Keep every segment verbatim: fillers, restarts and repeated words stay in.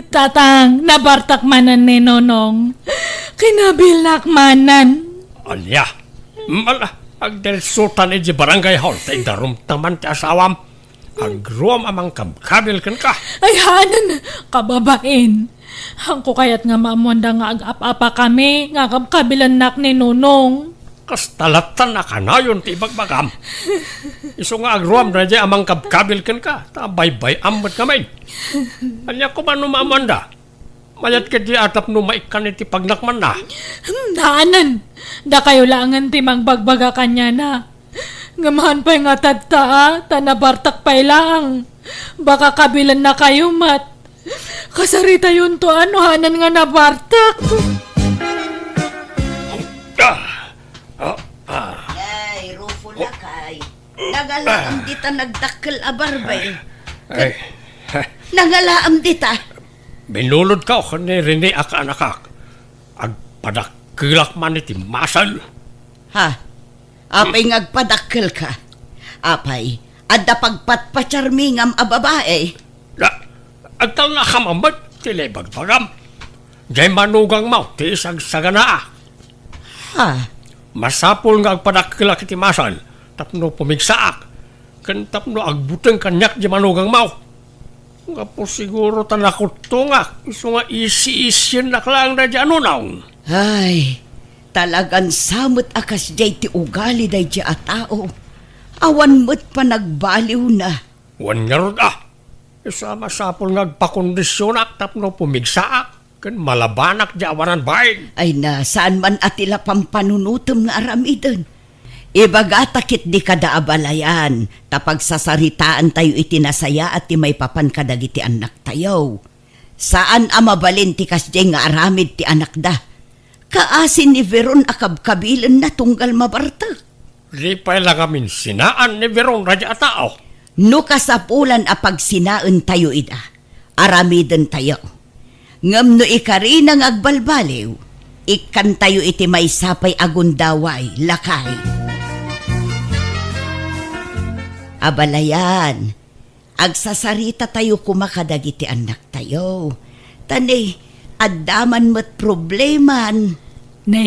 Tatang, nabartak manen ni Nonong. Kinabilak manen. Ania? Mala, agdiretsotan iti barangay hall ta idarumta man ti asawam. Agruam a mangkabkabil kenka. Ay, hanan, kababain. Haanko kayat nga maamuanda nga agap-apakami nga agkabkabilennak ni Nonong. Kasta lattan a kanayon ti ibagbagam. Isu nga agruam daydiay a mangkabkabil kenka, ta baybay-am met ngamin. Ania koma no maamuanda? Mayat ketdi a tapno maikkan iti pagnakmanna. Hmm, hanan. Dakayo laengen ti mangbagbaga kaniana. Ngem haan pay nga tatta, a, ta nabartak pay laeng. Baka kabilennakayo met. Kasaritayonto a no hanan nga nabartak. Ah, ah, ah. Ay, Rufo, lakay. Nangalaam dita nagdakkel a barbeng. Ay. Nangalaam dita. Binulodko ken ni Rene a kaanakak. Agpadakkelak man iti masal. Ha? Apay nga agpadakkelka? Apay, adda pagpatpatiarmi ngem a babai? Da, agtalnakam met ti ibagbagam. Diay manugangmo ti isagsaganaak. Ha? Masapul nga agpadakkelak iti masal tapno pumigsaak, ken tapno agbuteng kaniak diay manugangmo. Gapu siguro ta nakuttongak, isu nga isi-isiennak laeng daydiay a Nonong. Ay, talagan sa met a kasdiay ti ugali daydiay a tao. Awan met panagbaliwna. Wen ngarud a, isu a masapul nga agpakondisionak tapno pumigsaak ken malabanak diay awanan bain. Ay na, saan man a ti la pampanunotem nga aramiden. Ibagata ketdi kada abalayan, ta pagsasaritaantayo iti nasayaat ti maipapan kadagiti annaktayo. Saan a mabalin ti kasdiay nga aramid ti anakda. Kaasi ni Veron a kabkabilenna tunggal mabartek. Di pay la ngamin sinaan ni Veron daydiay a tao. No kasapulan a pagsinaentayo ida, aramidentayo. Ngem no ikarina nga agbalbaliw, ikkantayo iti maysa pay a gundaway, lakay. Abalayan, agsasarita tayo koma kadagiti annaktayo. Ta ne, adda man met probleman. Ne,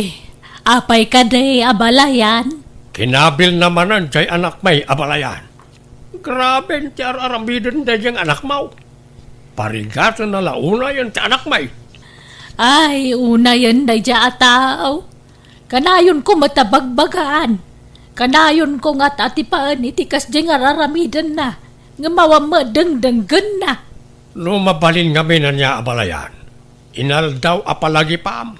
apay kadi, abalayan? Kinabilna manen diay anakmi, abalayan. Graben ti ar-aramiden daydiay nga anakmo. Parigatenna la unayen ti anakmi. Ay, unayen daydiay a tao. Kanayonko met a bagbagaan. Kanayonko nga atipaen iti kasdiay nga ar-aramidenna, ngem awan met dengdenggenna. No mabalin ngamin ania, abalayan, inaldaw a palagipam,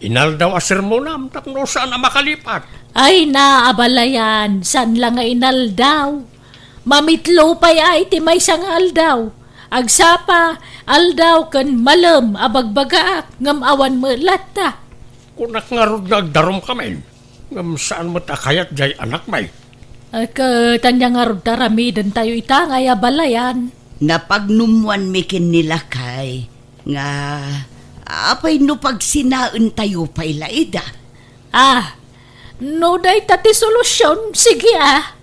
inaldaw a sermonam tapno saan a makalipat. Ay na, abalayan, saan la nga inaldaw. Mamitlo pay a iti maysa nga aldaw. Agsapa, aldaw ken malem a bagbagaak, ngem awan met latta. Kunak ngarud nga agdarumkamin, ngem saan met a kayat diay anakmi. Ay, ket ania ngarud ti aramidentayo ita ngay, abalayan? Napagnummuanmi ken ni lakay nga, apay no pagsinaentayo pay la ida? Ah, no dayta ti solusion, sige, ah.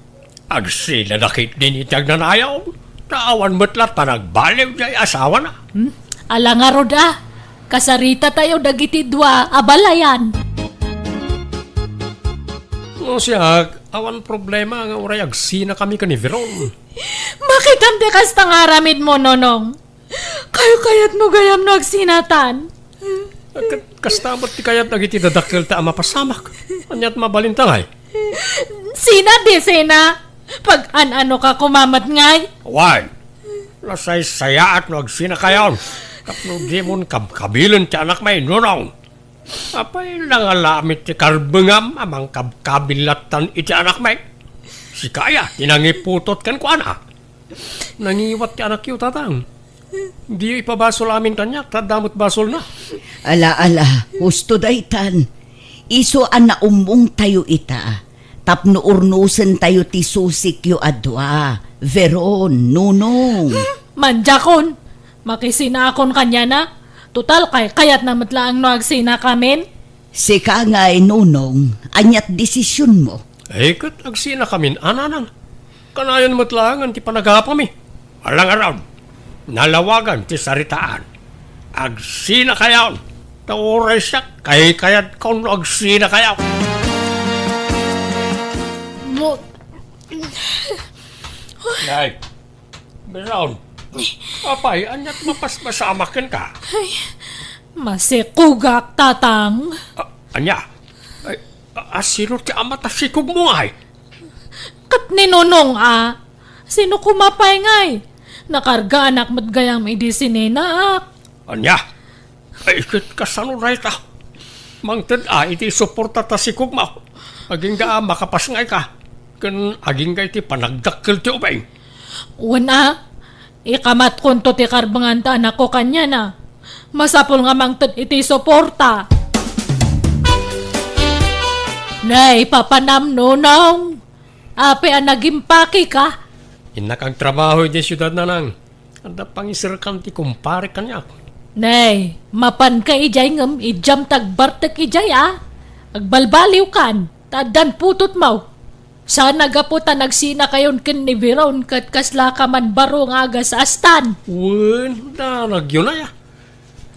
Agsinada ketdin iti agnanayon, ta awan met latta nagbaliw diay asawana. Hmm? Ala ngarud, ah. Kasaritatayo dagiti dua, abalayan. No siak, awan problema nga uray agsinakami ken ni Veron. Makitam ti kasta nga aramidmo, Nonong. Kayat-kayatmo gayam no agsinatan. Ket kasta met ti kayat dagiti dadakkelta a mapasamak. Aniat mabalinta ngay? Sina di sina? Pag-an-ano ka koma met ngay? Wen, nasaysayaat no agsinakayon tapno dimon kabkabilen ti anakmi, Nonong. Apay, nangala met ti karbengam a mangkabkabil lattan iti anakmi? Sika aya ti nangiputot kenkuana? Nangiwat ti anakyo, Tatang. Diyo ipabasol amin kaniak, ta adda met basolna. Ala, ala, husto daytan. Isu a naummongtayo ita, tapno urnosentayo ti susikyo a dua, Veron, Nonong. Hmm, mandiakon. Makisinakon kaniana. Total, kaykayatna met laeng no agsinakamin. Sika ngay, Nonong, aniat desisionmo? Ay, ket agsinakamin a, Nanang. Kanayon met laengen ti panagapami. Ala ngarud, Nalawagan ti saritaan. Agsinakayon. Ta uray siak, kaykayatko no agsinakayo. Mo- Nay, Biron. Apay, ania't mapaspasamak kenka? Ay, masikugak, Tatang. A-, ania? Ay, a-, asino ti ama ta sikugmo ngay? Ket ni Nonong a. Sino koma pay ngay? Nakargaanak met gayam idi sinineak. Ania? Ay, ket kasano dayta? Mangted a iti suporta ta sikugmo. Agingga a makapasngayka. Ken agingga iti panagdakkel ti ubing. Wen a, ikamatkonto ti karbengan ta anakko kaniana. Masapul nga mangted iti suporta. Nay, papanam, Nonong. Apay a nagimpakeka? Innak agtrabaho iti siudad, Nanang. Adda pangiserkan ti kumparek kaniak. Nay, mapanka idiay ngem idiam ta agbartek idiay a. Agbalbaliwkan, ta addan putotmo. Saan a gapu ta nagsinakayon ken ni Biron ket kaslaka man baro nga agasastan. Wen, danagyo nay a.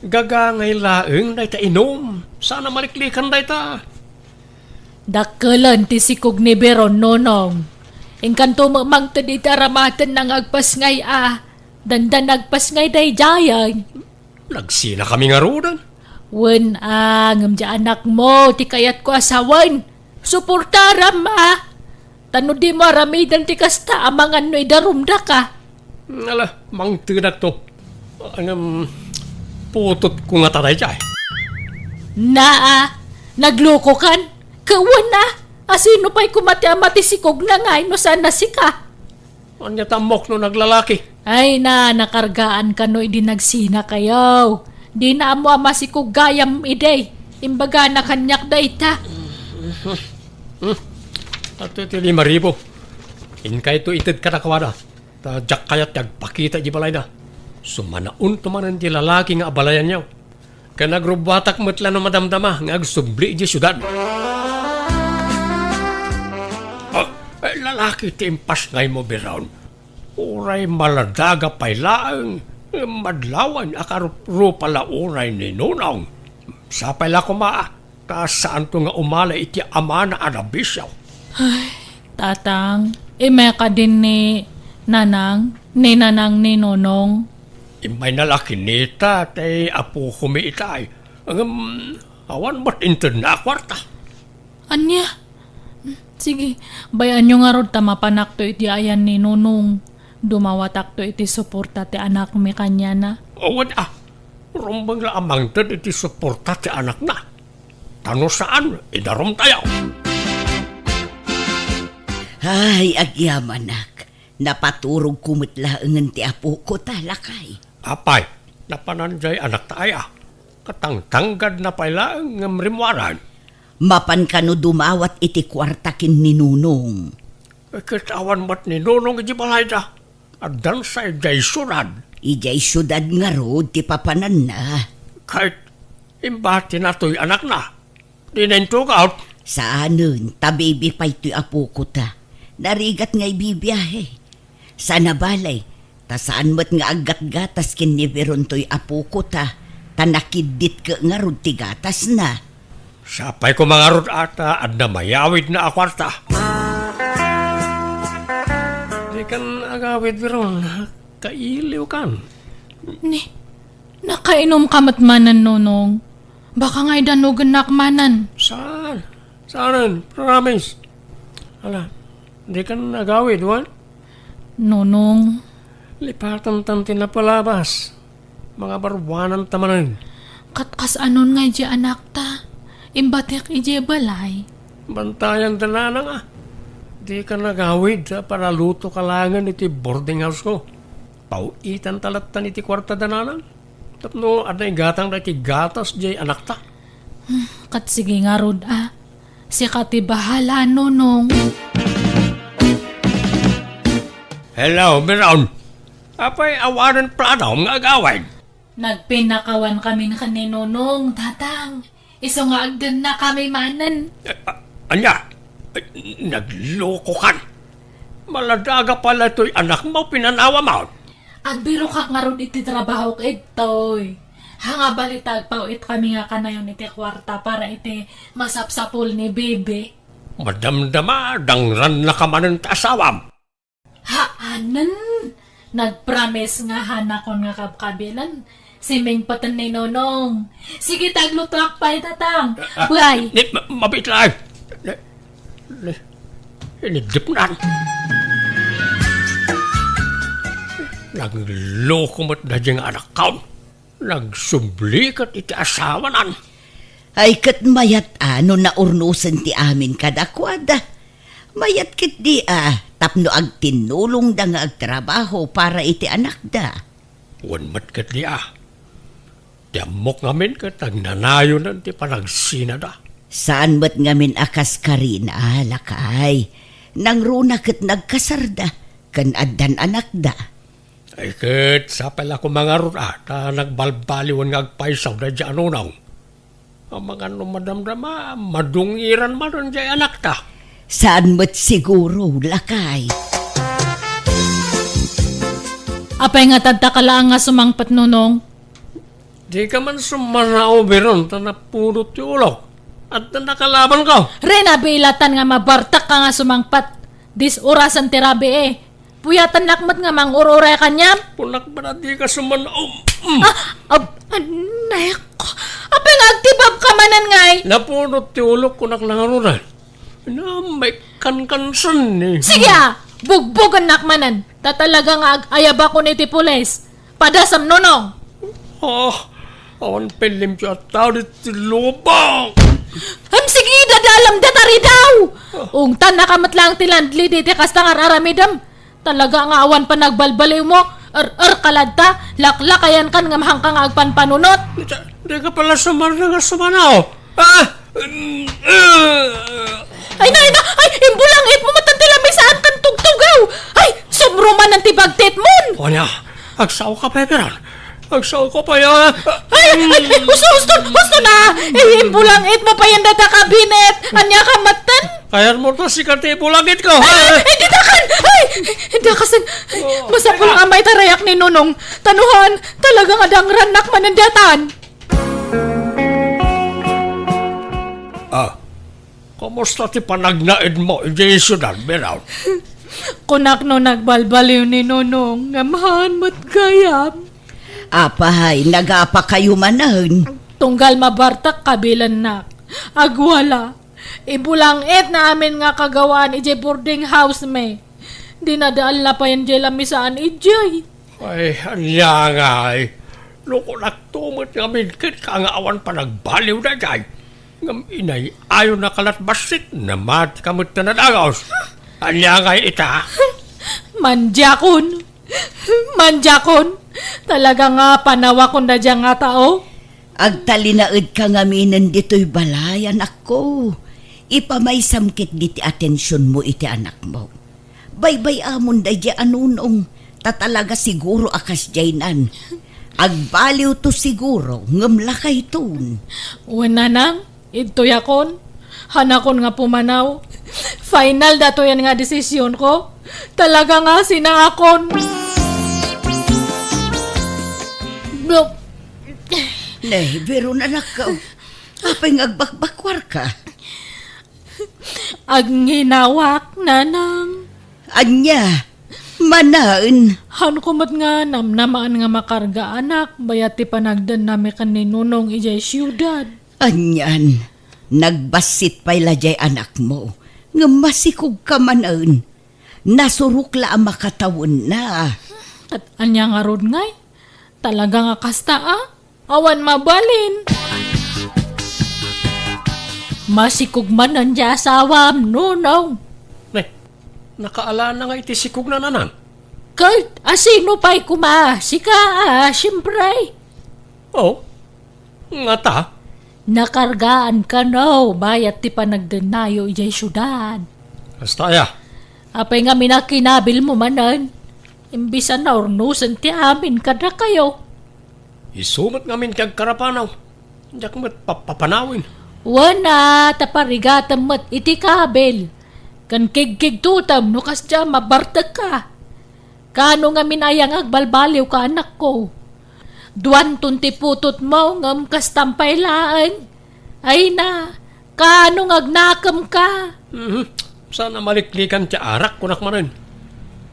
Gagangay laeng dayta inum. Saan a maliklikan dayta. Dakkelen ti sikog ni Biron, Nonong. Inkanto met mangted iti aramatenna nga agpasngay a. Dandan agpasngay daydiay. Nagsinakami ngaruden. Wen a, ngem diay anakmo ti kayatko a sawen. Suportaram a. Ta no dimo aramiden ti kasta, amangan no idarumdaka. Ala, mangtedakto. Ngem, putotko ngata daydiay. Naa, naglokokan. Ket wen a, asino pay koma ti ama ti sikogna ngay no saan a sika? Ania ta ammok no naglalaki? Ay na, nakargaan kano idi nagsinakayo. Dina ammo a masikog gayam idi. Imbagana kaniak dayta. Hmm. Adtoy ti lima ribu. Inkayto ited kadakuada. Ta diak kayat ti agpakita iti balayda. Sumanaonto manen ti lalaki nga abalayanyo. Ken agrubbuatak met la no madamdama nga agsubli idiay siudad. Ah, eh, lalaki ti impasngaymo, Biron. Uray maladaga pay laeng, madlawan a karuprupa la unay ni Nonong. Sapay la koma, ta saanto nga umala iti amana a nabisio. Ay, Tatang, immay kadi ni Nanang, ni Nanang ni Nonong. Immayna la kinita ti apokon itay. Ngem, awan met intedna a kuarta. Ania? Sige, bay-anyo ngarud ta mapanakto iti ayan ni Nonong. Dumawatakto iti suporta ti anakmi kaniana. Awan a, rumbeng la a mangted iti suporta ti anakna. Ta no saan, idarumtayo. Ay, agyamanak. Napaturogko met laengen ti apoko ta, lakay. Apay, napanan diay anakta aya? Katangtanggadna pay laeng ngem rimmuaran. Mapan kano dumawat iti kuarta ken ni Nonong? Ket awan met ni Nonong iti balayda. Addansa idiay siudad. Idiay siudad ngarud ti papananna. Ket imbatina toy anakna. Dina intugaw. Saanen, ta bibi pay toy apoko ta. Narigat nga ibibiahe. Saan a bale, ta saan met nga aggatgatas ken ni Biron toy apoko ta, ta nakiddit ket ngarud ti gatasna. Sapay koma ngarud a ta adda mayawidna a kuarta. Dikan agawid, Biron, kailiwkan. Ni, nakainom ka met manen, Nonong. Baka ngay danogennak manen. Saan? Saanen? Promise. Ala, dikan agawid, wen? Nonong. Lipatantan ti napalabas. Mangabaruananta manen. Ket kasano ngay diay anakta? Imbatek idiay balay. Bantayan da nanang a. Dikan agawid ta paralutoka laengen iti boarding house-ko. Paw-itanta lattan iti kuarta da nanang. Tapno adda igatang daytoy gatas diay anakta. Hmm, ket sige ngarud a. Sika ti bahala, Nonong. Hello, Biron. Apay awanen planam nga agawid? Nagpinnakawan kamin ken ni Nonong, Tatang. Isu nga agdennakami manen. Eh, a-, ania? Eh, naglokokan. Maladaga pay la toy anakmo, pinanawam. Agbirokak ngarud iti trabahok, Edtoy. Haan nga balita, agpaw-it kami nga kanayon iti kuarta para iti masapsapul ni Bibi. Madamdama, dangrannaka manen ti asawam. Haanen, nagpromise nga hanakon nga kabkabilan. Simingpeten ni Nonong. Sige, taglutoak pay, Tatang. Ah, ah, Bye. Ni, ma-, mabit lang. Ni, ni, iniddipnan. Nagloko met daydi nga anakkon. Nagsubli ket iti asawanan. Ay, ket mayat a no naurnosen ti amin kadakuada. Mayat ketdi a tapno agtinnulongda nga agtrabaho para iti anakda. Wen met ketdi a. Ti ammok ngamin ket agnanayonen ti panagsinada. Saan met ngamin a kas Karina, lakay. Nangruna ket nagkasarda, ken addan anakda. Ay ket, sapay la koma ngarud a, ta nagbalbaliwen nga agpaysaw daydi a Nonong. Amangan no madamdama, madungiran manen diay anakta. Saan met siguro, lakay. Apay nga tadta ka laeng nga sumangpet, Nonong? Dika man sumannaobiron ta napudot ti ulok. Adda nakalabanko. Rena, biilatan nga mabartak ka nga sumangpet. Dis-orasan ti rabii. Puyatennak met nga mangur-uray kaniam. Kunak ba na dika sumannaom? Mm. Ah, ab-, anak ko. Apay nga agtibabka manen ngay? Napudot ti ulok, kunak nangarunan. Namay kankansen ni. Sige a, bugbogennak manen. Ta talaga nga ag-ayabakon iti pulis. Padasam, Nonong. Ah, awan pay limpio a tao ditoy lubong. Ham, sige, dadalem data ridaw. Ungtannaka met laeng ti landlady iti kasta nga ar-aramidem. Talaga nga awan panagbalbaliwmo. Er-er ka latta, laklakayankan ngem haanka nga agpanpanunot. Dika, dika pala sumarna nga sumanaw. Ah! Ay na, ay na! Ay, imbulangitmo met ti lamisaan ken tugtugaw! Ay, subro manen ti bagtitmon! Ania, agsaoka pay, Piran? Agsaoka pay, ah! Ay, ay, ay, husto, husto, husto na! Ay, imbulangitmo pay dayta kabinet! Ania ka metten? Kayatmo ta sika ti ibulangitko! Ay, ay, ditakan! Ay, dakasen! Masapul nga maitarayak ni Nonong. Ta no haan, talaga nga dangrannak manen daytan. Ah, kumusta ti panagnaedmo idiay siudad, Piran? Kunak no nagbalbaliw ni Nonong, ngem haan met gayam. Apay, nagapakayo manen? Tunggal mabartak kabilannak. Agwala. Ibulangitna amin nga kagawaan idiay boarding house mi. Dinadaelna pay diay lamisaan idiay. Ay, ania ngay? No kunakto met ngamin kenka nga awan panagbaliw daydiay. Ngem inay-ayonaka lat bassit, namatika met ta nadagos. Ania ngay ita? Mandiakon. Mandiakon. Talaga nga panawakon daydiay nga tao. Agtalinaedka ngaminen ditoy balay, anakko. Ipamaysam ketdi ti atensionmo iti anakmo. Baybay-amon daydiay a Nonong, ta talaga siguro a kasdiaynan. Agbaliwto siguro, ngem lakayton. Wen, nanang, idtoyakon. Hanakon nga pumanaw. Final datoyen nga desisionko. Talaga nga sinaakon. Blo- Ne, Veron, anakko. Apay nga agbakbakwarka? Agnginawaak, nanang. Ania? Manen? Haanko met nga namnamaen nga makargaanak bayat ti panagdennami ken ni Nonong idiay siudad. Anian, nagbassit pay la diay anakmo, ngem masikogka manen. Nasurok la a makatawenna. Ket ania ngarud ngay? Talaga nga kasta a? Awan mabalin. Masikog manen diay asawam, Nonong. Ne, nakaalana nga iti sikogna, nanang? Ket asino pay koma? Sika a, siempre. Oh, ngata? Nakargaan kano bayat ti panagdennayo idiay siudad. Kasta aya? Apay ngamin a kinabilmo manen? Imbis a naurnosen ti amin kadakayo. Isu met ngamin ti agkarapanaw. Diak met papapanawen. Wen a, ta parigatem met iti kabil. Ken kigkigtotem no kasdiay a mabartekka. Kaano ngamin aya nga agbalbaliwka, anakko? Duanton ti putotmo, ngem kastan pay laeng. Ay na, kaano nga agnakemka? Mhm. Saan a maliklikan ti arak, kunak manen.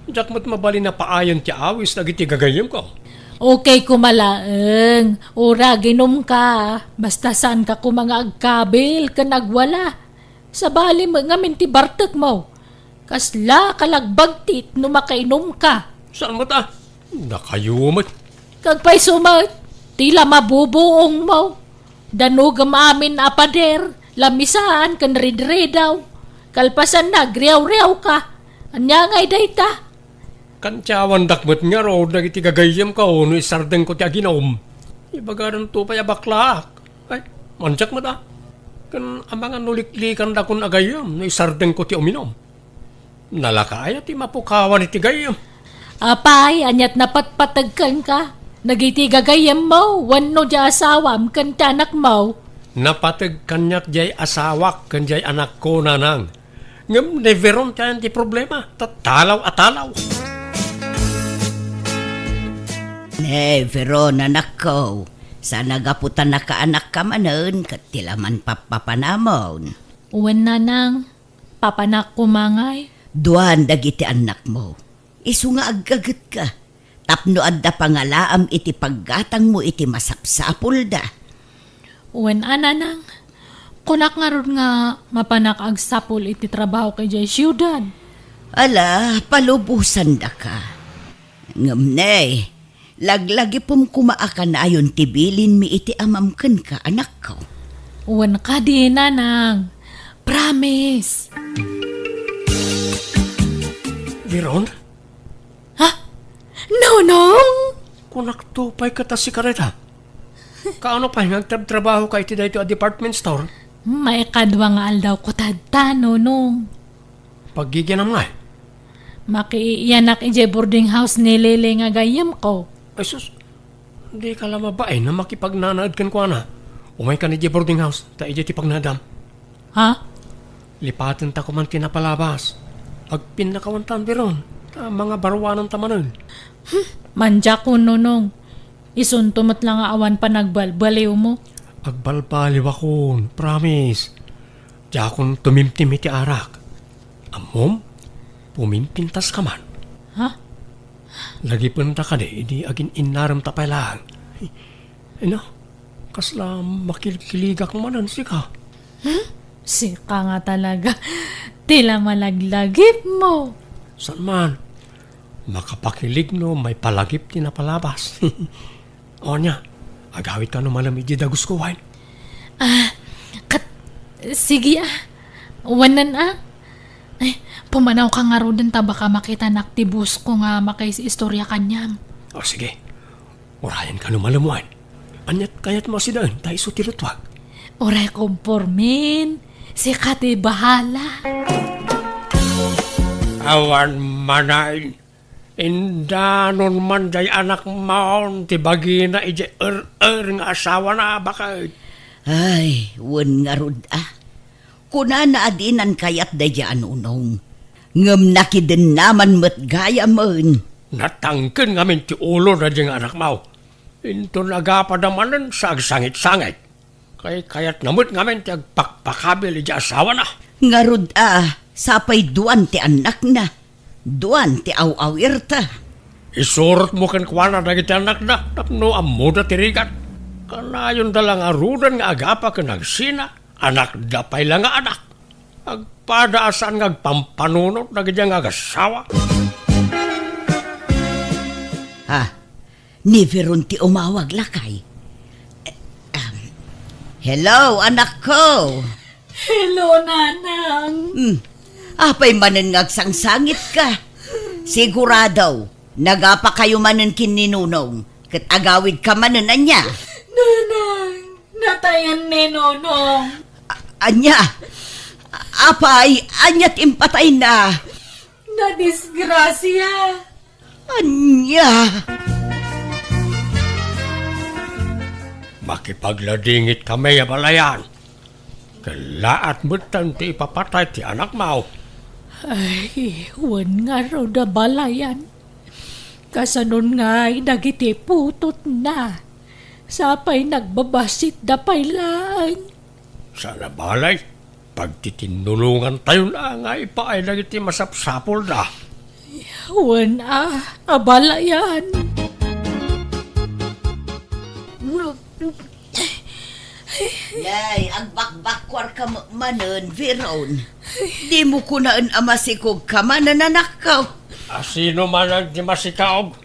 Diak met mabalin a paayen ti awis dagiti gagayyemko. Okay koma laeng, uray aginumka, basta saanka koma nga agkabil ken agwala. Sabali met ngamin ti bartekmo. Kasla kalagbagtit no makainumka. Saan met a? Dakayo met. Kagpayso met, ti la mabubuongmo. Danogem amin a pader, lamisaan ken ridridaw. Kalpasanna, agriawriawka. Ania ngay dayta? Kantiawandak met ngarud dagiti gagayyemko no isardengko ti aginum. Ibagadanto pay a baklaak. Ay, mandiak met a. Ken amangan no liklikandakon a gayyem no isardengko ti uminum. Nalaka aya ti mapukawan iti gayyem? Apay, aniat napatpateg kenka? Dagiti gagayyemmo wenno diay asawam ken ti anakmo? Napateg kaniak diay asawak ken diay anakko, nanang. Ngem ni Veron ti ayan ti problema, ta talaw a talaw. Ni Veron, anakko, saan a gapu ta nakaanakka manen ket ti la manpappapanamon. Wen, nanang, papanak koma ngay. Duan dagiti annakmo. Isu nga aggagetka tapno adda pangalaam iti paggatangmo iti masapsapulda. Wen a, nanang, kunak ngarud nga mapanak agsapul iti trabahok idiay siudad. Ala, palubosandaka. Ngem ne, laglagipem koma a kanayon ti bilinmi iti amam kenka, anakko. Wen kadi, nanang. Promise. Veron? Ha? Nonong? Kunakto pay ket a sika dayta. Kaano pay nga agtrabtrabahoka iti daytoy a department store? Maikadua nga aldawko tatta, Nonong. Paggigianam ngay? Makiiyanak idiay boarding house ni Lele nga gayyemko. Ay sus, dika la mabain a makipagnanaed kenkuana. Umaykan idiay boarding house, ta idiay ti pagnaedam. Ha? Lipatenta koman ti napalabas. Agpinnakawantan, Veron, ta mangabaruananta manen. Hmm, mandiakon, Nonong. Isunto met la nga awan panagbalbaliwmo. Agbalbaliwakon, promise. Diakon tumimtim iti arak. Ammom, pumimpintaska man. Ha? Lagipenta kadi idi agin-innaremta pay laeng. Ay, no, kasla makilkiligak manen sika. Hmm? Sika nga talaga. Ti la malaglagipmo. Saan man? Makapakilig no maipalagip ti napalabas. O ania, agawidka no malem idiay dagusko, wen? Ah, kat-, sige, ah. Wanan, ah. Ay, pumanawka ngaruden ta baka makitanak ti boss ko nga makaistoria kaniam. O, sige. Urayenka no malem, wen? Aniat kayatmo a sidaen ta isu ti luttuak? Uray kompormin. Sika ti bahala. Awan manen. Indanon man diay anakmon ti bagina idiay er-er nga asawana, baket. Ay, wen ngarud a. Kunana a dinan kayat daydiay a nunong. Ngem nakidennaman met gayamen. Natangken ngamin ti ulo daydiay nga anakmo. Inton agapada manen sa agsangit-sangit. Kaykayatna met ngamin ti agpakpakabil idiay asawana. Ngarud a, sapay duan ti annakna, duan ti aw-awirta. Isurotmo kenkuana dagiti annakda tapno ammoda ti rigat. Kanayonda la ngaruden nga agapa ken agsina, anakda pay la nga anak. Agpada a saan nga agpampanunot dagiti nga agassawa. Ha? Ni Veron ti umawag, lakay. Eh, um, hello, anakko. Hello, Nanang. Hmm. Apay manen nga agsangsangitka? Sigurado, nagapakayo manen ken ni Nonong, ket agawidka manen, ania? Nanang, natayan ni Nonong. A-, ania? Apay, ania ti impatayna? Nadisgrasia. Ania? Makipagladingit kami a balayan. Kellaat metten ti ipapatay ti anakmo. Ay, wen ngarud a balayan. Kasanon ngay dagiti putotna? Sapay nagbabassit da pay laeng. Sana balay, pagtitinnulongantayon a nga ipaay dagiti masapsapulda. Wen a, abalayan. Nay, agbakbakkuarka met manen, Veron. Dimo kunaen a masikogka manen, anakko. A sino manen ti masikaog?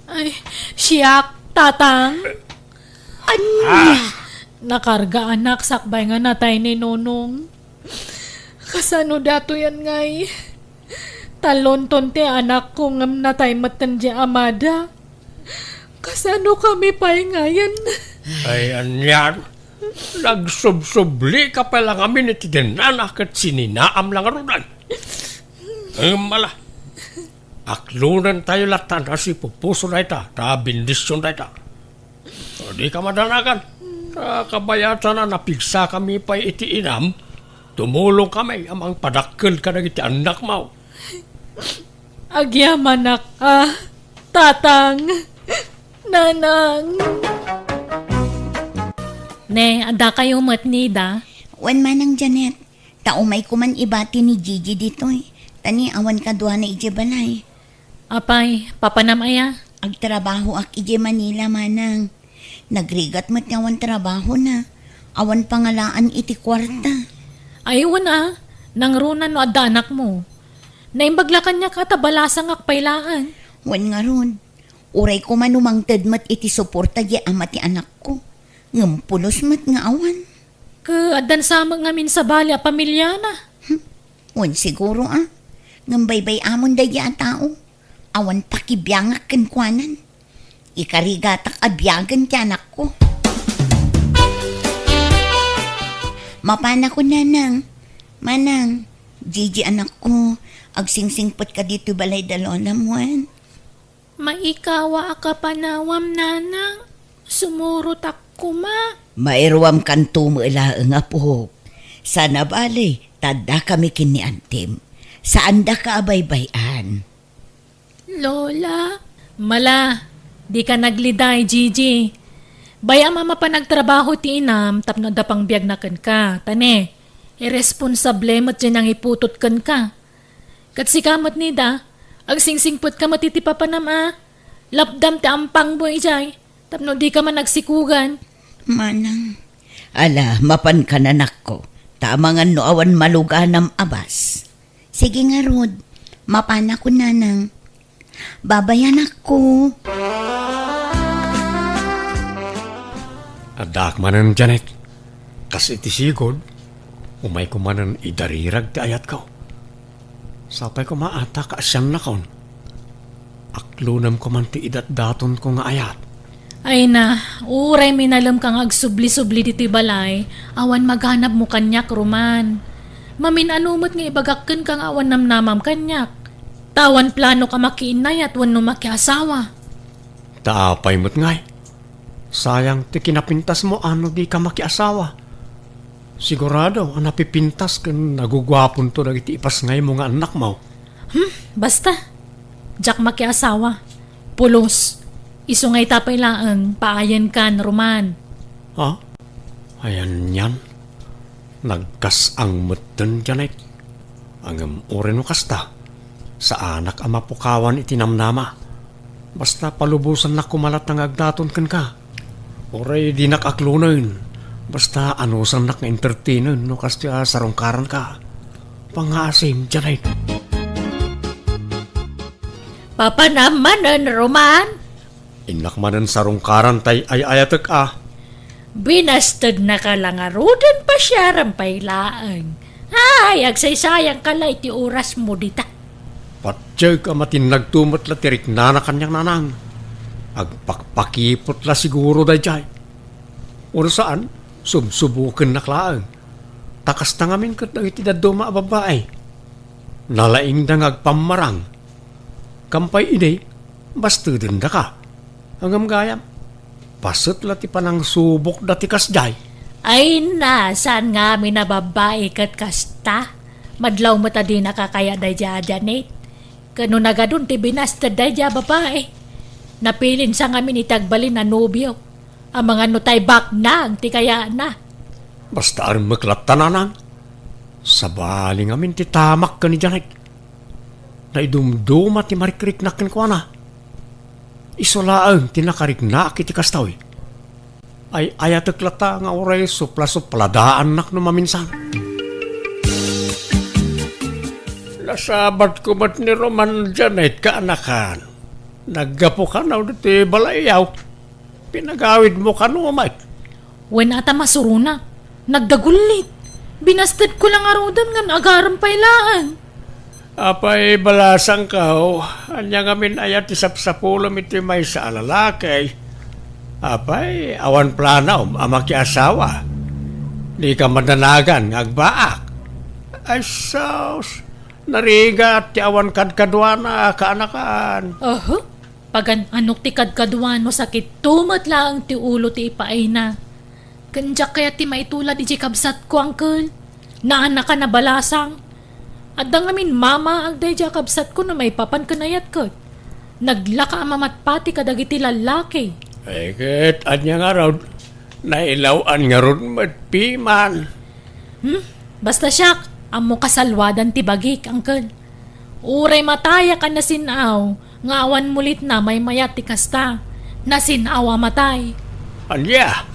Ay, siak, Tatang. Ania? Ah! Nakarga, anak, sakbay nga natay ni Nonong. Kasano datoyen ngay? Talonton ti anakko ngem natay metten di amada. Kasano kami pay ngayen? Ay, anian? Nagsubsublika pay la ngamin iti dennanak ket sininaam la ngaruden. Ngem ala, aklonentayo latta no sipupuso dayta, ta bendision dayta. Dika madanagan. Ta kabayatan a napigsakami pay iti inam, tumulongkami a mangpadakkel kadagiti annakmo. Agyamanak a, Tatang, Nanang. Ne, addakayo met ni Ida? Wen, Manang Janet. Ta umayko man ibati ni Gigi ditoy. Ta ni awan kaduana idiay balay. Apay, papanam aya? Agtrabahoak idiay Manila, Manang. Nagrigat met nga awan trabahona. Awan pangalaan iti kuarta. Ay, wen a, nangruna no adda anakmo. Naimbag la kaniak a ta balasangak pay laeng. Wen ngarud, uray koma no mangted met iti suporta di ama ti anakko, ngem pulos met nga awan. Ket addan sa met ngamin sabali a pamiliana. Hmm, wen siguro a, ngem baybay-amon daydi a tao. Awan pakibiangak kenkuanan. Ikarigatak a biagen ti anakko. Mapanakon, Nanang. Manang, Gigi, anakko, agsingsingpetka ditoy balay da Lolam wen. Maikawa a kapanawam, Nanang. Sumurotak koma. Mairuamkanto met laeng, apok. Sana bale, ta addakami ken ni Antim. Saandaka a baybay-an. Lola. Mala, dika nagliday, Gigi. Bay-am a mapan agtrabaho ti inam tapno adda pangbiagna kenka. Ta ne, irresponsable met ti nangiputot kenka. Ket sika met, Nida, agsingsingpetka met iti papanam a lapdam ti ampangmo idiay tapno dika man agsikugan. Manang, ala, mapankan, anakko, ta amangan no awan maluganam a bas. Sige ngarud, mapanakon, Nanang. Babayanakko. Addaak manen, Janet. Kas iti sigud, umayko manen idarirag ti ayatko. Sapay koma a ta kaasiannakon. Aklonem koma ti idatdatonko nga ayat. Ay na, uray minalemka nga agsubli-subli ditoy balay, awan maganabmo kaniak, Roman. Mamin-ano met nga ibagak kenka nga awan namnamam kaniak. Ta awan planok a makiinnayat wenno makiasawa. Ta apay met ngay? Sayang ti kinapintasmo a no dika makiasawa. Sigurado a napipintas ken naguguaponto dagiti ipasngaymo nga annakmo. Hmm, basta. Diak makiasawa. Pulos. Isu nga ita pay laeng, paayenkan, Roman. Ha? Ay, anian? Nagkas-ang metten, Janet. Ngem uray no kasta, saanak a mapukawan iti namnama. Basta palubosannak koma latta nga agdaton kenka. Uray dinak aklonen, basta anusannak nga entertainen no kasdiay a sarungkaranka. Pangngaasim, Janet. Papanam manen, Roman? Innak manen sarungkaran tay ay-ayatek a. Binastednaka la ngaruden, pasiarem pay laeng. Ay, agsaysayangka la iti orasmo dita. Patiek a matinnagto met la ti riknana kaniak, Nanang. Agpakpakipot la siguro daydiay. Uray saan, subsubukennak laeng. Ta kasta ngamin ket dagiti dadduma a babbai. Nalaingda nga agpammarang. Kampay idi, bastedendaka. Ngem gayam, paset la ti panangsubokda ti kasdiay. Ay na, saan ngamin a babbai ket kasta? Madlaw met a dinaka kaya daydiay a Janet. Ket no nagadun ti binasted daydiay a babbai, Napilin sa ngamin iti agbalin a nobio. Amangan no tay baknang ti kayana. Basta armek latta, nanang. Sabali ngamin ti tamak ken ni Janet. Naidumduma ti marikriknak kenkuana. Isu laeng ti nakariknak iti kasta, uy. Ay-ayatek latta nga uray supla-supladaannak no maminsan. Nasabatko met ni Roman, Janet, kaanakan. Naggapu kano ditoy balayyo. Pinagawidmo kano met? Wen, ata masuruna. Nagdagullit. Binastedko la ngaruden ngem agarem pay laeng. Apay, balasangko, ania ngamin aya ti sapsapulem iti maysa a lalaki? Apay, awan planom a makiasawa? Dika madanagan nga agbaak? Ay sus, narigat ti awan kadkaduana, kaanakan. Oho, pagan-anok ti kadkaduan no sakit tumet laeng ti ulo ti ipaayna. Ken diak kayat ti maitulad idiay kabsatko, uncle. Naanakan a balasang. Adda ngamin mamaag daydiay a kabsatko no maipapan ken ayat ket. Naglaka a mamatpati kadagiti lallaki. Ay, ket ania ngarud? Nailaw-an ngarud met piman. Hmm? Basta siak, ammo kasalwadan ti bagik, uncle. Uray matayak a nasin-aw nga awan mulitna maymayat ti kasta. Nasin-aw a matay. Ania?